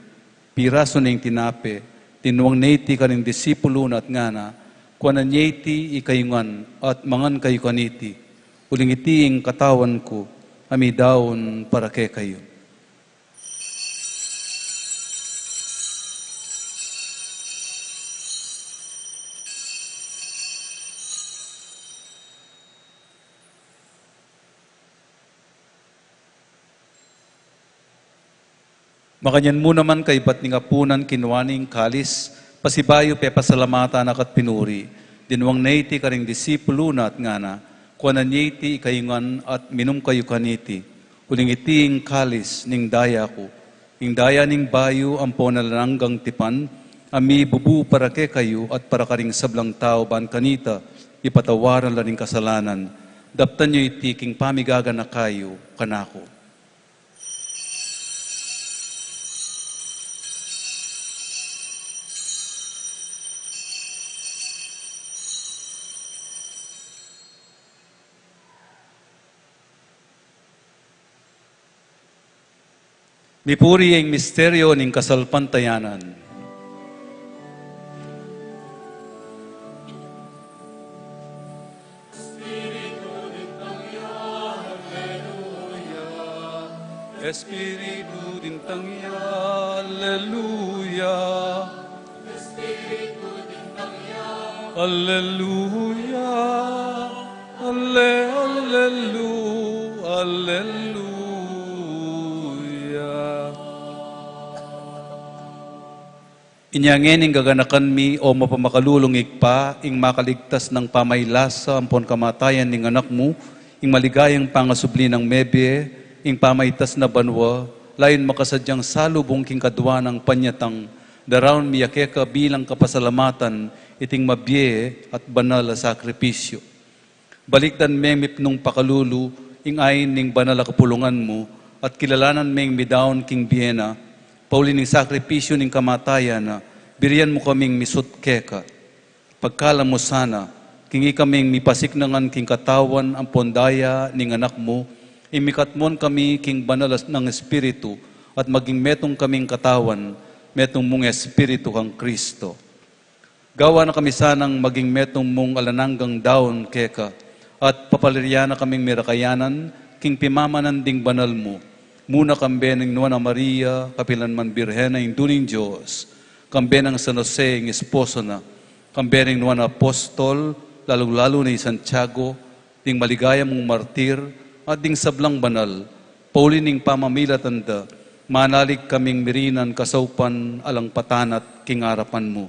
Pirasu ne ing tinape, tinwang ne iti karing disipulu na at ngana, kuanan ye iti ikayu ngan at mangan kayu kaniti, uling iti ing katawan ku, a midaun para kekayu. Makanyan mu naman kaybat ning apunan kinua ne ing kalis, pasibayu pepasalamatan na ka't pinuri, dinwang ne iti karing disipulu na at ngana, kuanan ye iti ikayu ngan at minum kayu kaniti, uling iti ing kalis ning daya ku, ing daya ning bayu ampon alang anggang tipan, a mibubu para kekayu at para karing sablang tau ban kanita ipatawaran la ring kasalanan. Daptan yu iti king pamigaganaka yu kanaku. Mipuri ing misteryo ning kasalpantayanan. Espiritu dintang ya, Alleluia. Alleluia. Alle, allelu, alleluia. Inya ngeni gaganakan mi, o mapamakalulung Ibpa, ing makaligtas nang pamailasa ampon kamatayan ning Anak mu, ing maligayang pangasubli nang mebie, ing pamaitas na banua, layun makasadyang salubung king kadua nang panyatang, daraun mi ya keka bilang kapasalamatan iting mabie at banal a sakripisyu. Balikdan meng mipnung pakalulu ing ain ning banal a kapulungan mu, at kilalanan meng midaun king bie na, pauli ning sakripisyu ning kamatayan na, birian mu kaming misut keka. Pagkalam mu sana, king ikaming mipasiknangan king katawan ampon daya ning Anak mu, ing mikatmon kami king banal a s-, nang Espiritu, at maging metung kaming katawan, metung mung Espiritu kang Kristo. Gawa na kami sanang maging metung mung alang anggang daun keka, at papalirian na kaming mirakayanan king pimamanan ding banal mu, muna kambe ning Nuan a Maria, kapilan man Birhen a Indu ning Dios, kambe nang San Jose ing esposo na, kambe ning Nuan a Apostol, lalu-lalu na i Santiago, ding maligaya mung martir, at ding sablang banal, pauli ning pamamilatan da, manalig kaming mirinan kasaupan alang patanat king arapan mu.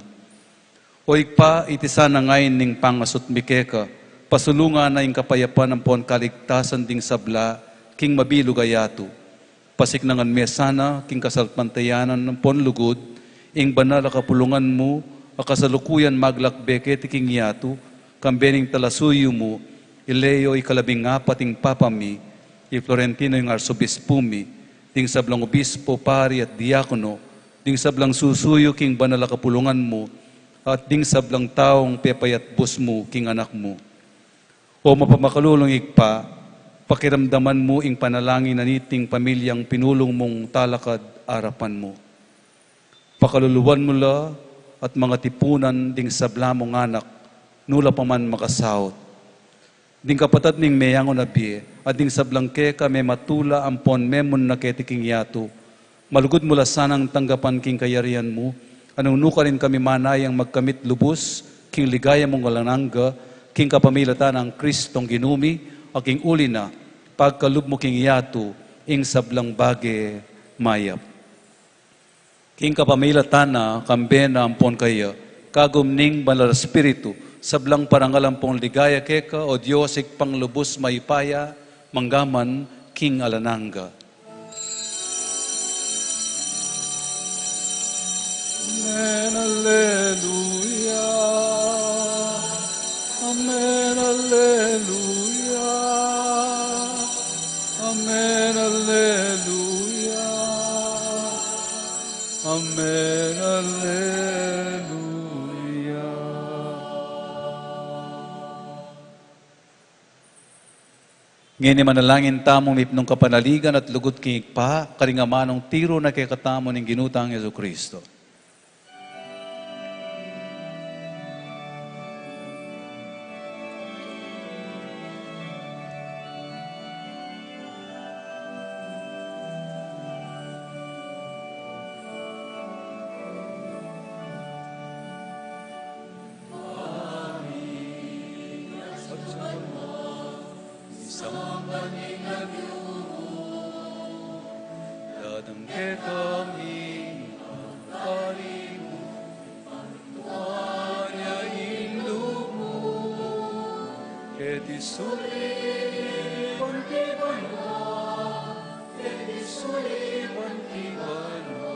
O Ibpa, iti sana ing ain ning pangasut mi keka, pasulungan na ing kapayapan ampon kaligtasan ding sabla king mabilug a yatu. Pasiknangan me sana king kasalpantayanan ampon lugud ing banal a kapulungan mu a kasalukuyan maglakbe keti king yatu, kambe ning talasuyu mu, i Leo ikalabing apat ing Papa mi, i Florentino ing Arsobispu mi, ding sablang obispo, pari at diakono, ding sablang susuyu king banal a kapulungan mu, at ding sablang taung pepayatbus mu king Anak mu. O mapamakalulung Ibpa, pakiramdaman mu ing panalangin na niting pamilyang pinulung mung talakad arapan mu. Pakaluluan mu la at mangatipunan ding sabla mung anak, nu la pa man makasaut. Ding kapatad ming meyangu na bie, at ding sablang keka mematula ampon memunna keti king yatu, malugud mu la sanang tanggapan king kayarian mu, a nung nukarin kami manayang magkamit lubus king ligaya mung alang angga, king kapamilatan nang Kristong Ginu mi, a king uli na, pagkalub mu king yatu ing sablang bage mayap. King kapamilatan na, kambe na ampon kaya, kagum ning Banal a Espiritu, sablang parangal ampon ligaya keka, o Dios, Ibpang lubus mayupaya, mangga man king alang angga. Amen, alleluia. Amen, alleluia. Amen, alleluia. Amen, alleluia. Ngeni manalangin tamu mipnung kapanaligan at lugud king Ibpa, karing amanung tiru na kekatamu ning Ginu tang Jesucristo. Datang kekami, pagpari mu, pagpari ing lub mu, keti sulip anti banua, keti sulip anti banua.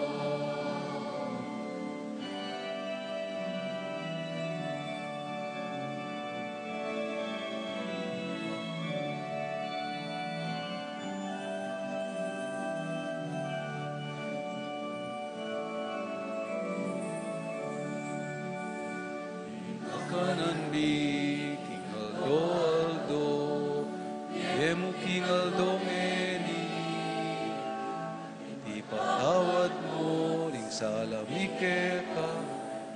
Ing kakanan mi king aldo-aldo, ibie mu king aldo ngeni. Ipatawad mu ring sala mi keka,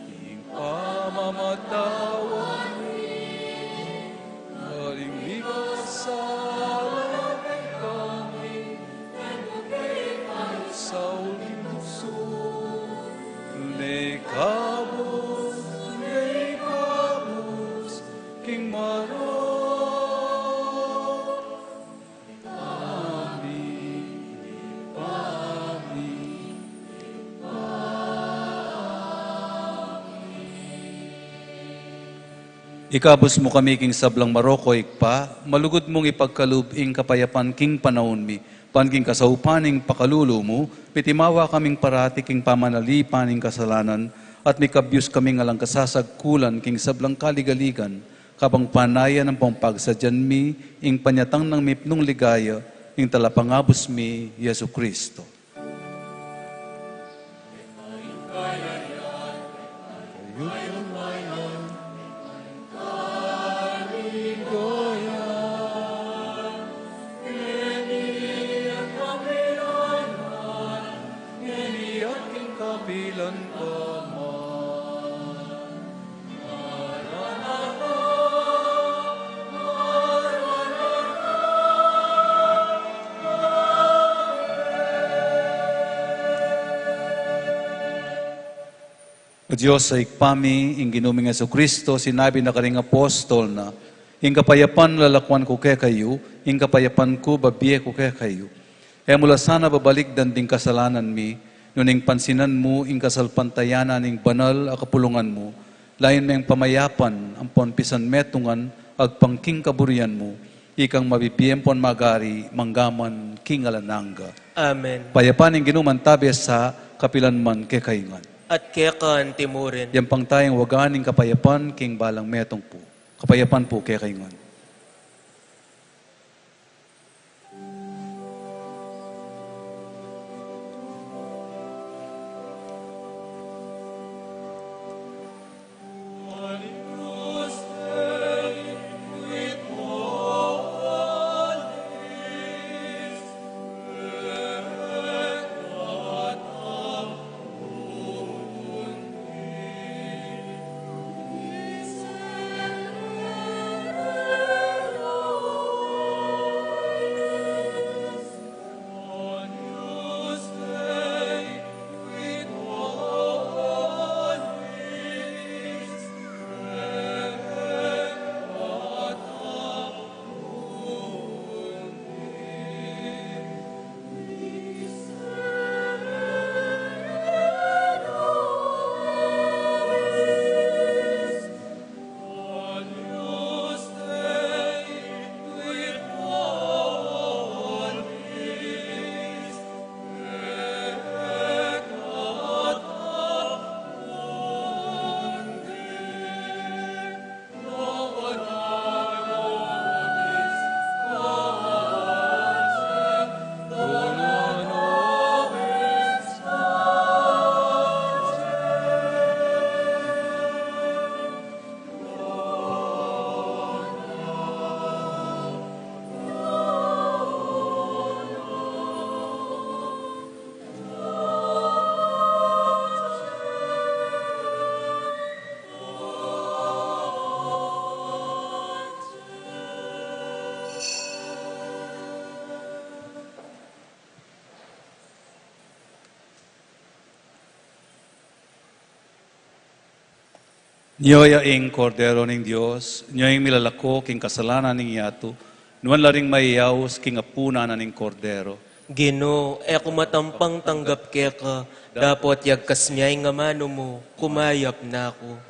ing pamamatawad mi karing mikasala kekami, e mu ke ipaisaul king tuksu, nune ikabus, nune ikabus king marok. Ikabus mu kami king sablang marok, o Ibpa, malugud mung ipagkalub ing kapayapan king panaun mi, ban king kasaupan ning pakalulu mu, mitimawa kaming parati king pamanalipan ning kasalanan, at mikabyus kaming alang kasasagkulan king sablang kaligaligan, kabang panayan ampong pagsadyan mi ing panyatang nang mipnung ligaya ning Talapangabus mi, Jesucristo. O Dios a Ibpa mi, ing Ginu ming Jesucristo, sinabi na karing apostol na, "Ing kapayapan lalakuan ku kekayu, ing kapayapan ku babie ku kekayu." E mu la sana babalikdan ding kasalanan mi, nune ing pansinan mu ing kasalpantayanan ning banal a kapulungan mu, layun meng pamayapan ampon pisanmetungan agpang king kaburian mu, ikang mabibie ampon magari manggaman king alang angga. Amen. Payapan ning Ginu mantabe sa kapilan man kekayu ngan. At keka anti murin. Yampang tayang wagan ing kapayapan king balang metung pu. Kapayapan pu kekayu ngan. Nyo ya ing Kordero ning Dios, nyo ing milalako king kasalanan ning yatu, nuan la ring mayayaus king apunan na ning Kordero. Ginu, e ku matampang tanggap keka, dapot yagkas ne ing amanu mu, kumayap na ku.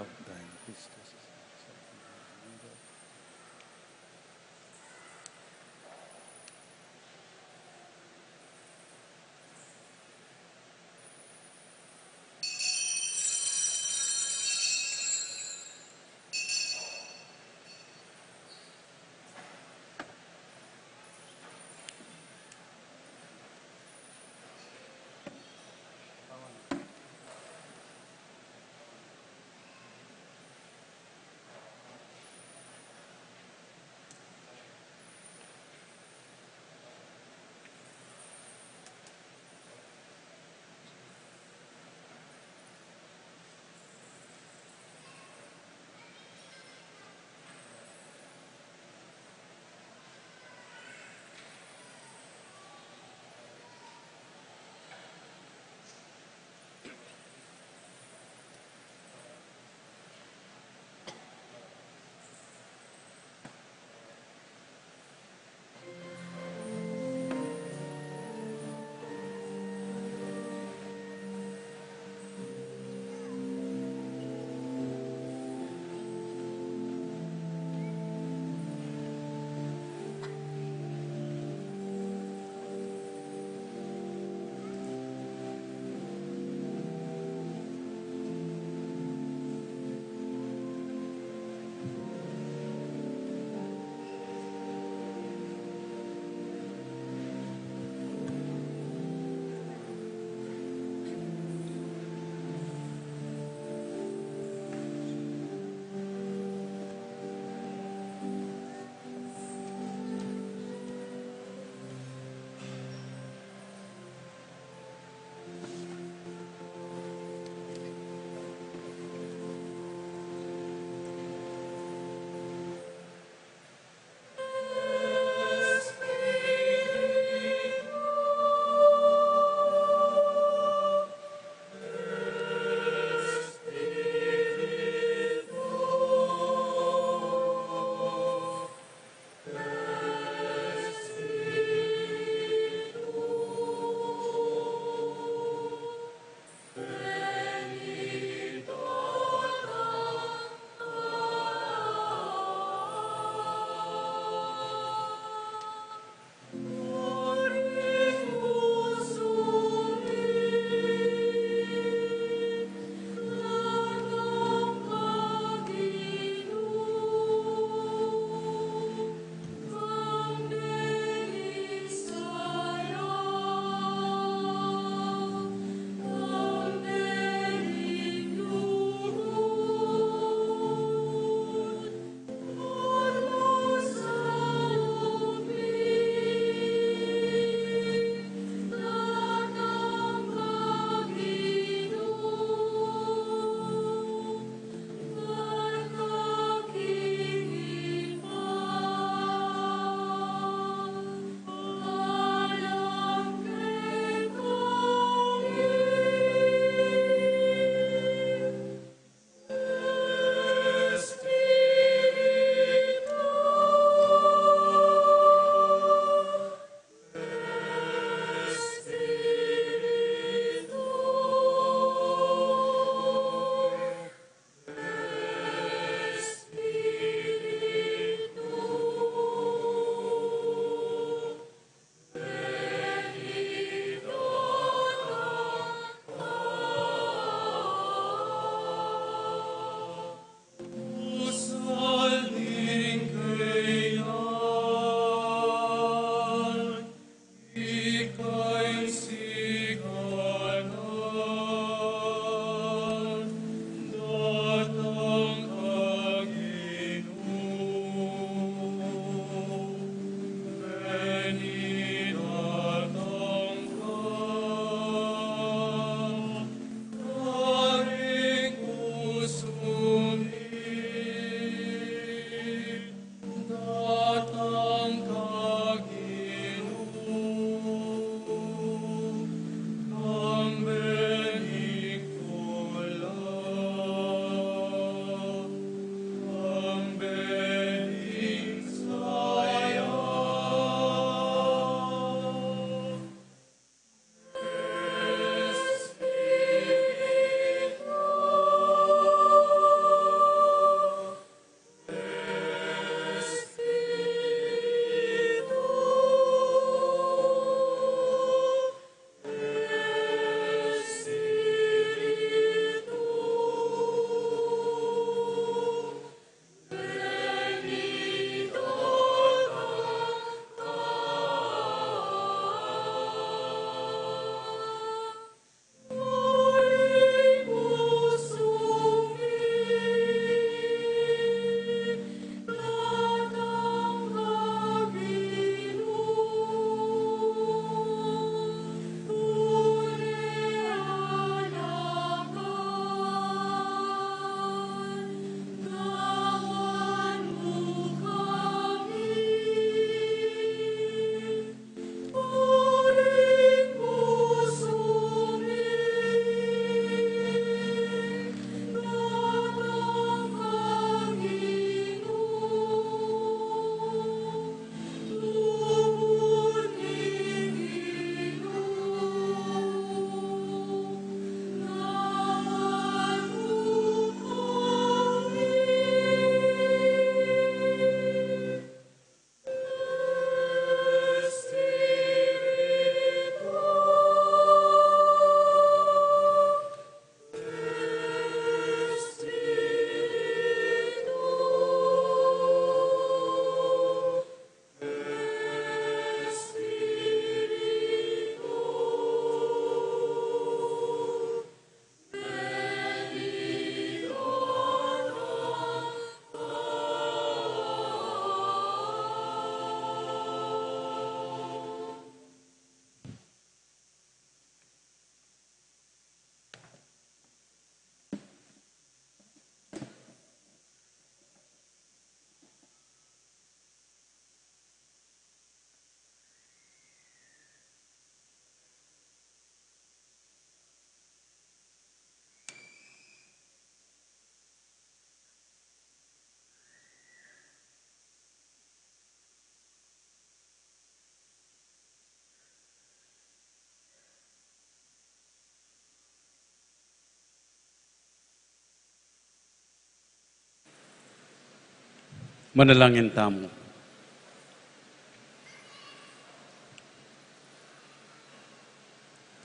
Manalangin tamu.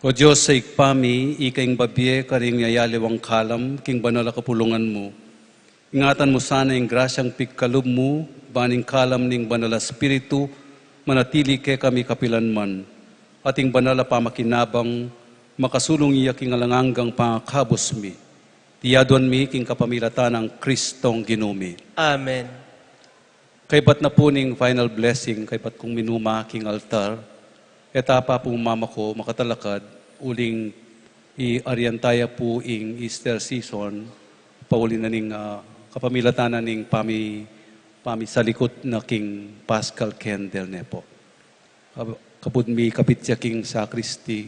O Dios a Ibpa mi, ika ing babie karing yayaliwang kalam king banal a kapulungan mu. Ingatan mu sana ing grasyang pigkalub mu, ban ing kalam ning Banal a Espiritu manatili kekami kapilanman, at ing banal a pamakinabang makasulung ya king alang anggang pangakabus mi. Iti aduan mi king kapamilatan nang Kristong Ginu mi. Amen. Kaybat na pu ning final blessing, kaybat kung minuma king altar, e ta pa pu mamako makatalakad, uling iarian taya pu ing Easter season, pauli na ning, ah, kapamilatan na ning pami-, pamisalikut na king Paschal candle ne pu. Kab-, kabud mikapit ya king sakristi,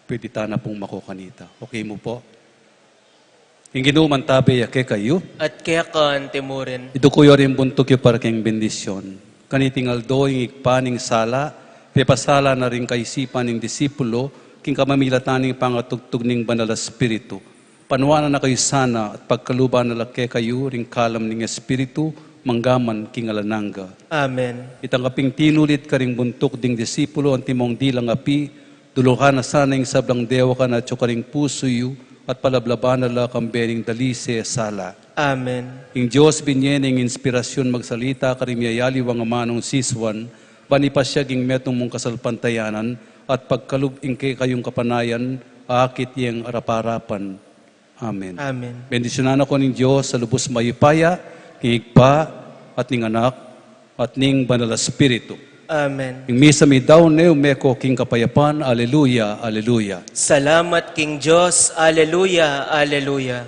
pwede ta na pung mako kanita. Okay mu pu? Ing Ginu mantabe ya kekayu. At keka naman murin. Iduku yu ring buntuk yu para king bendisyon. Kaniting aldo ing Ibpa ning sala, pepasala na ring kaisipan ning disipulo, king kapamilatan ning pangatugtug ning Banal a Espiritu. Panuanan na kayu sana at pagkaluban na la kekayu ring kalam ning Espiritu, manggaman king alang angga. Amen. Itang kaping tinulid karing buntuk ding disipulo, antimong dilang api, duluhan na sana ing sablang dewakan atyu karing pusu yu, at palablaban na la kambe ning dalise sala. Amen. Ing Dios binye ne ing inspirasyun magsalita karing miyayaliwang amanung sisuan, ban ipasyag ing metung mung kasalpantayanan, at pagkalub ing kekayung kapanayan, akit yeng arap-arapan. Amen. Amen. Bendisyunan na ko ning Dios a lubus mayupaya, king Ibpa, at ning Anak, at ning Banal a Espiritu. Amen. Ing misa mi daun ne, ume ko king kapayapan. Aleluya, aleluya. Salamat king Dios. Aleluya, aleluya.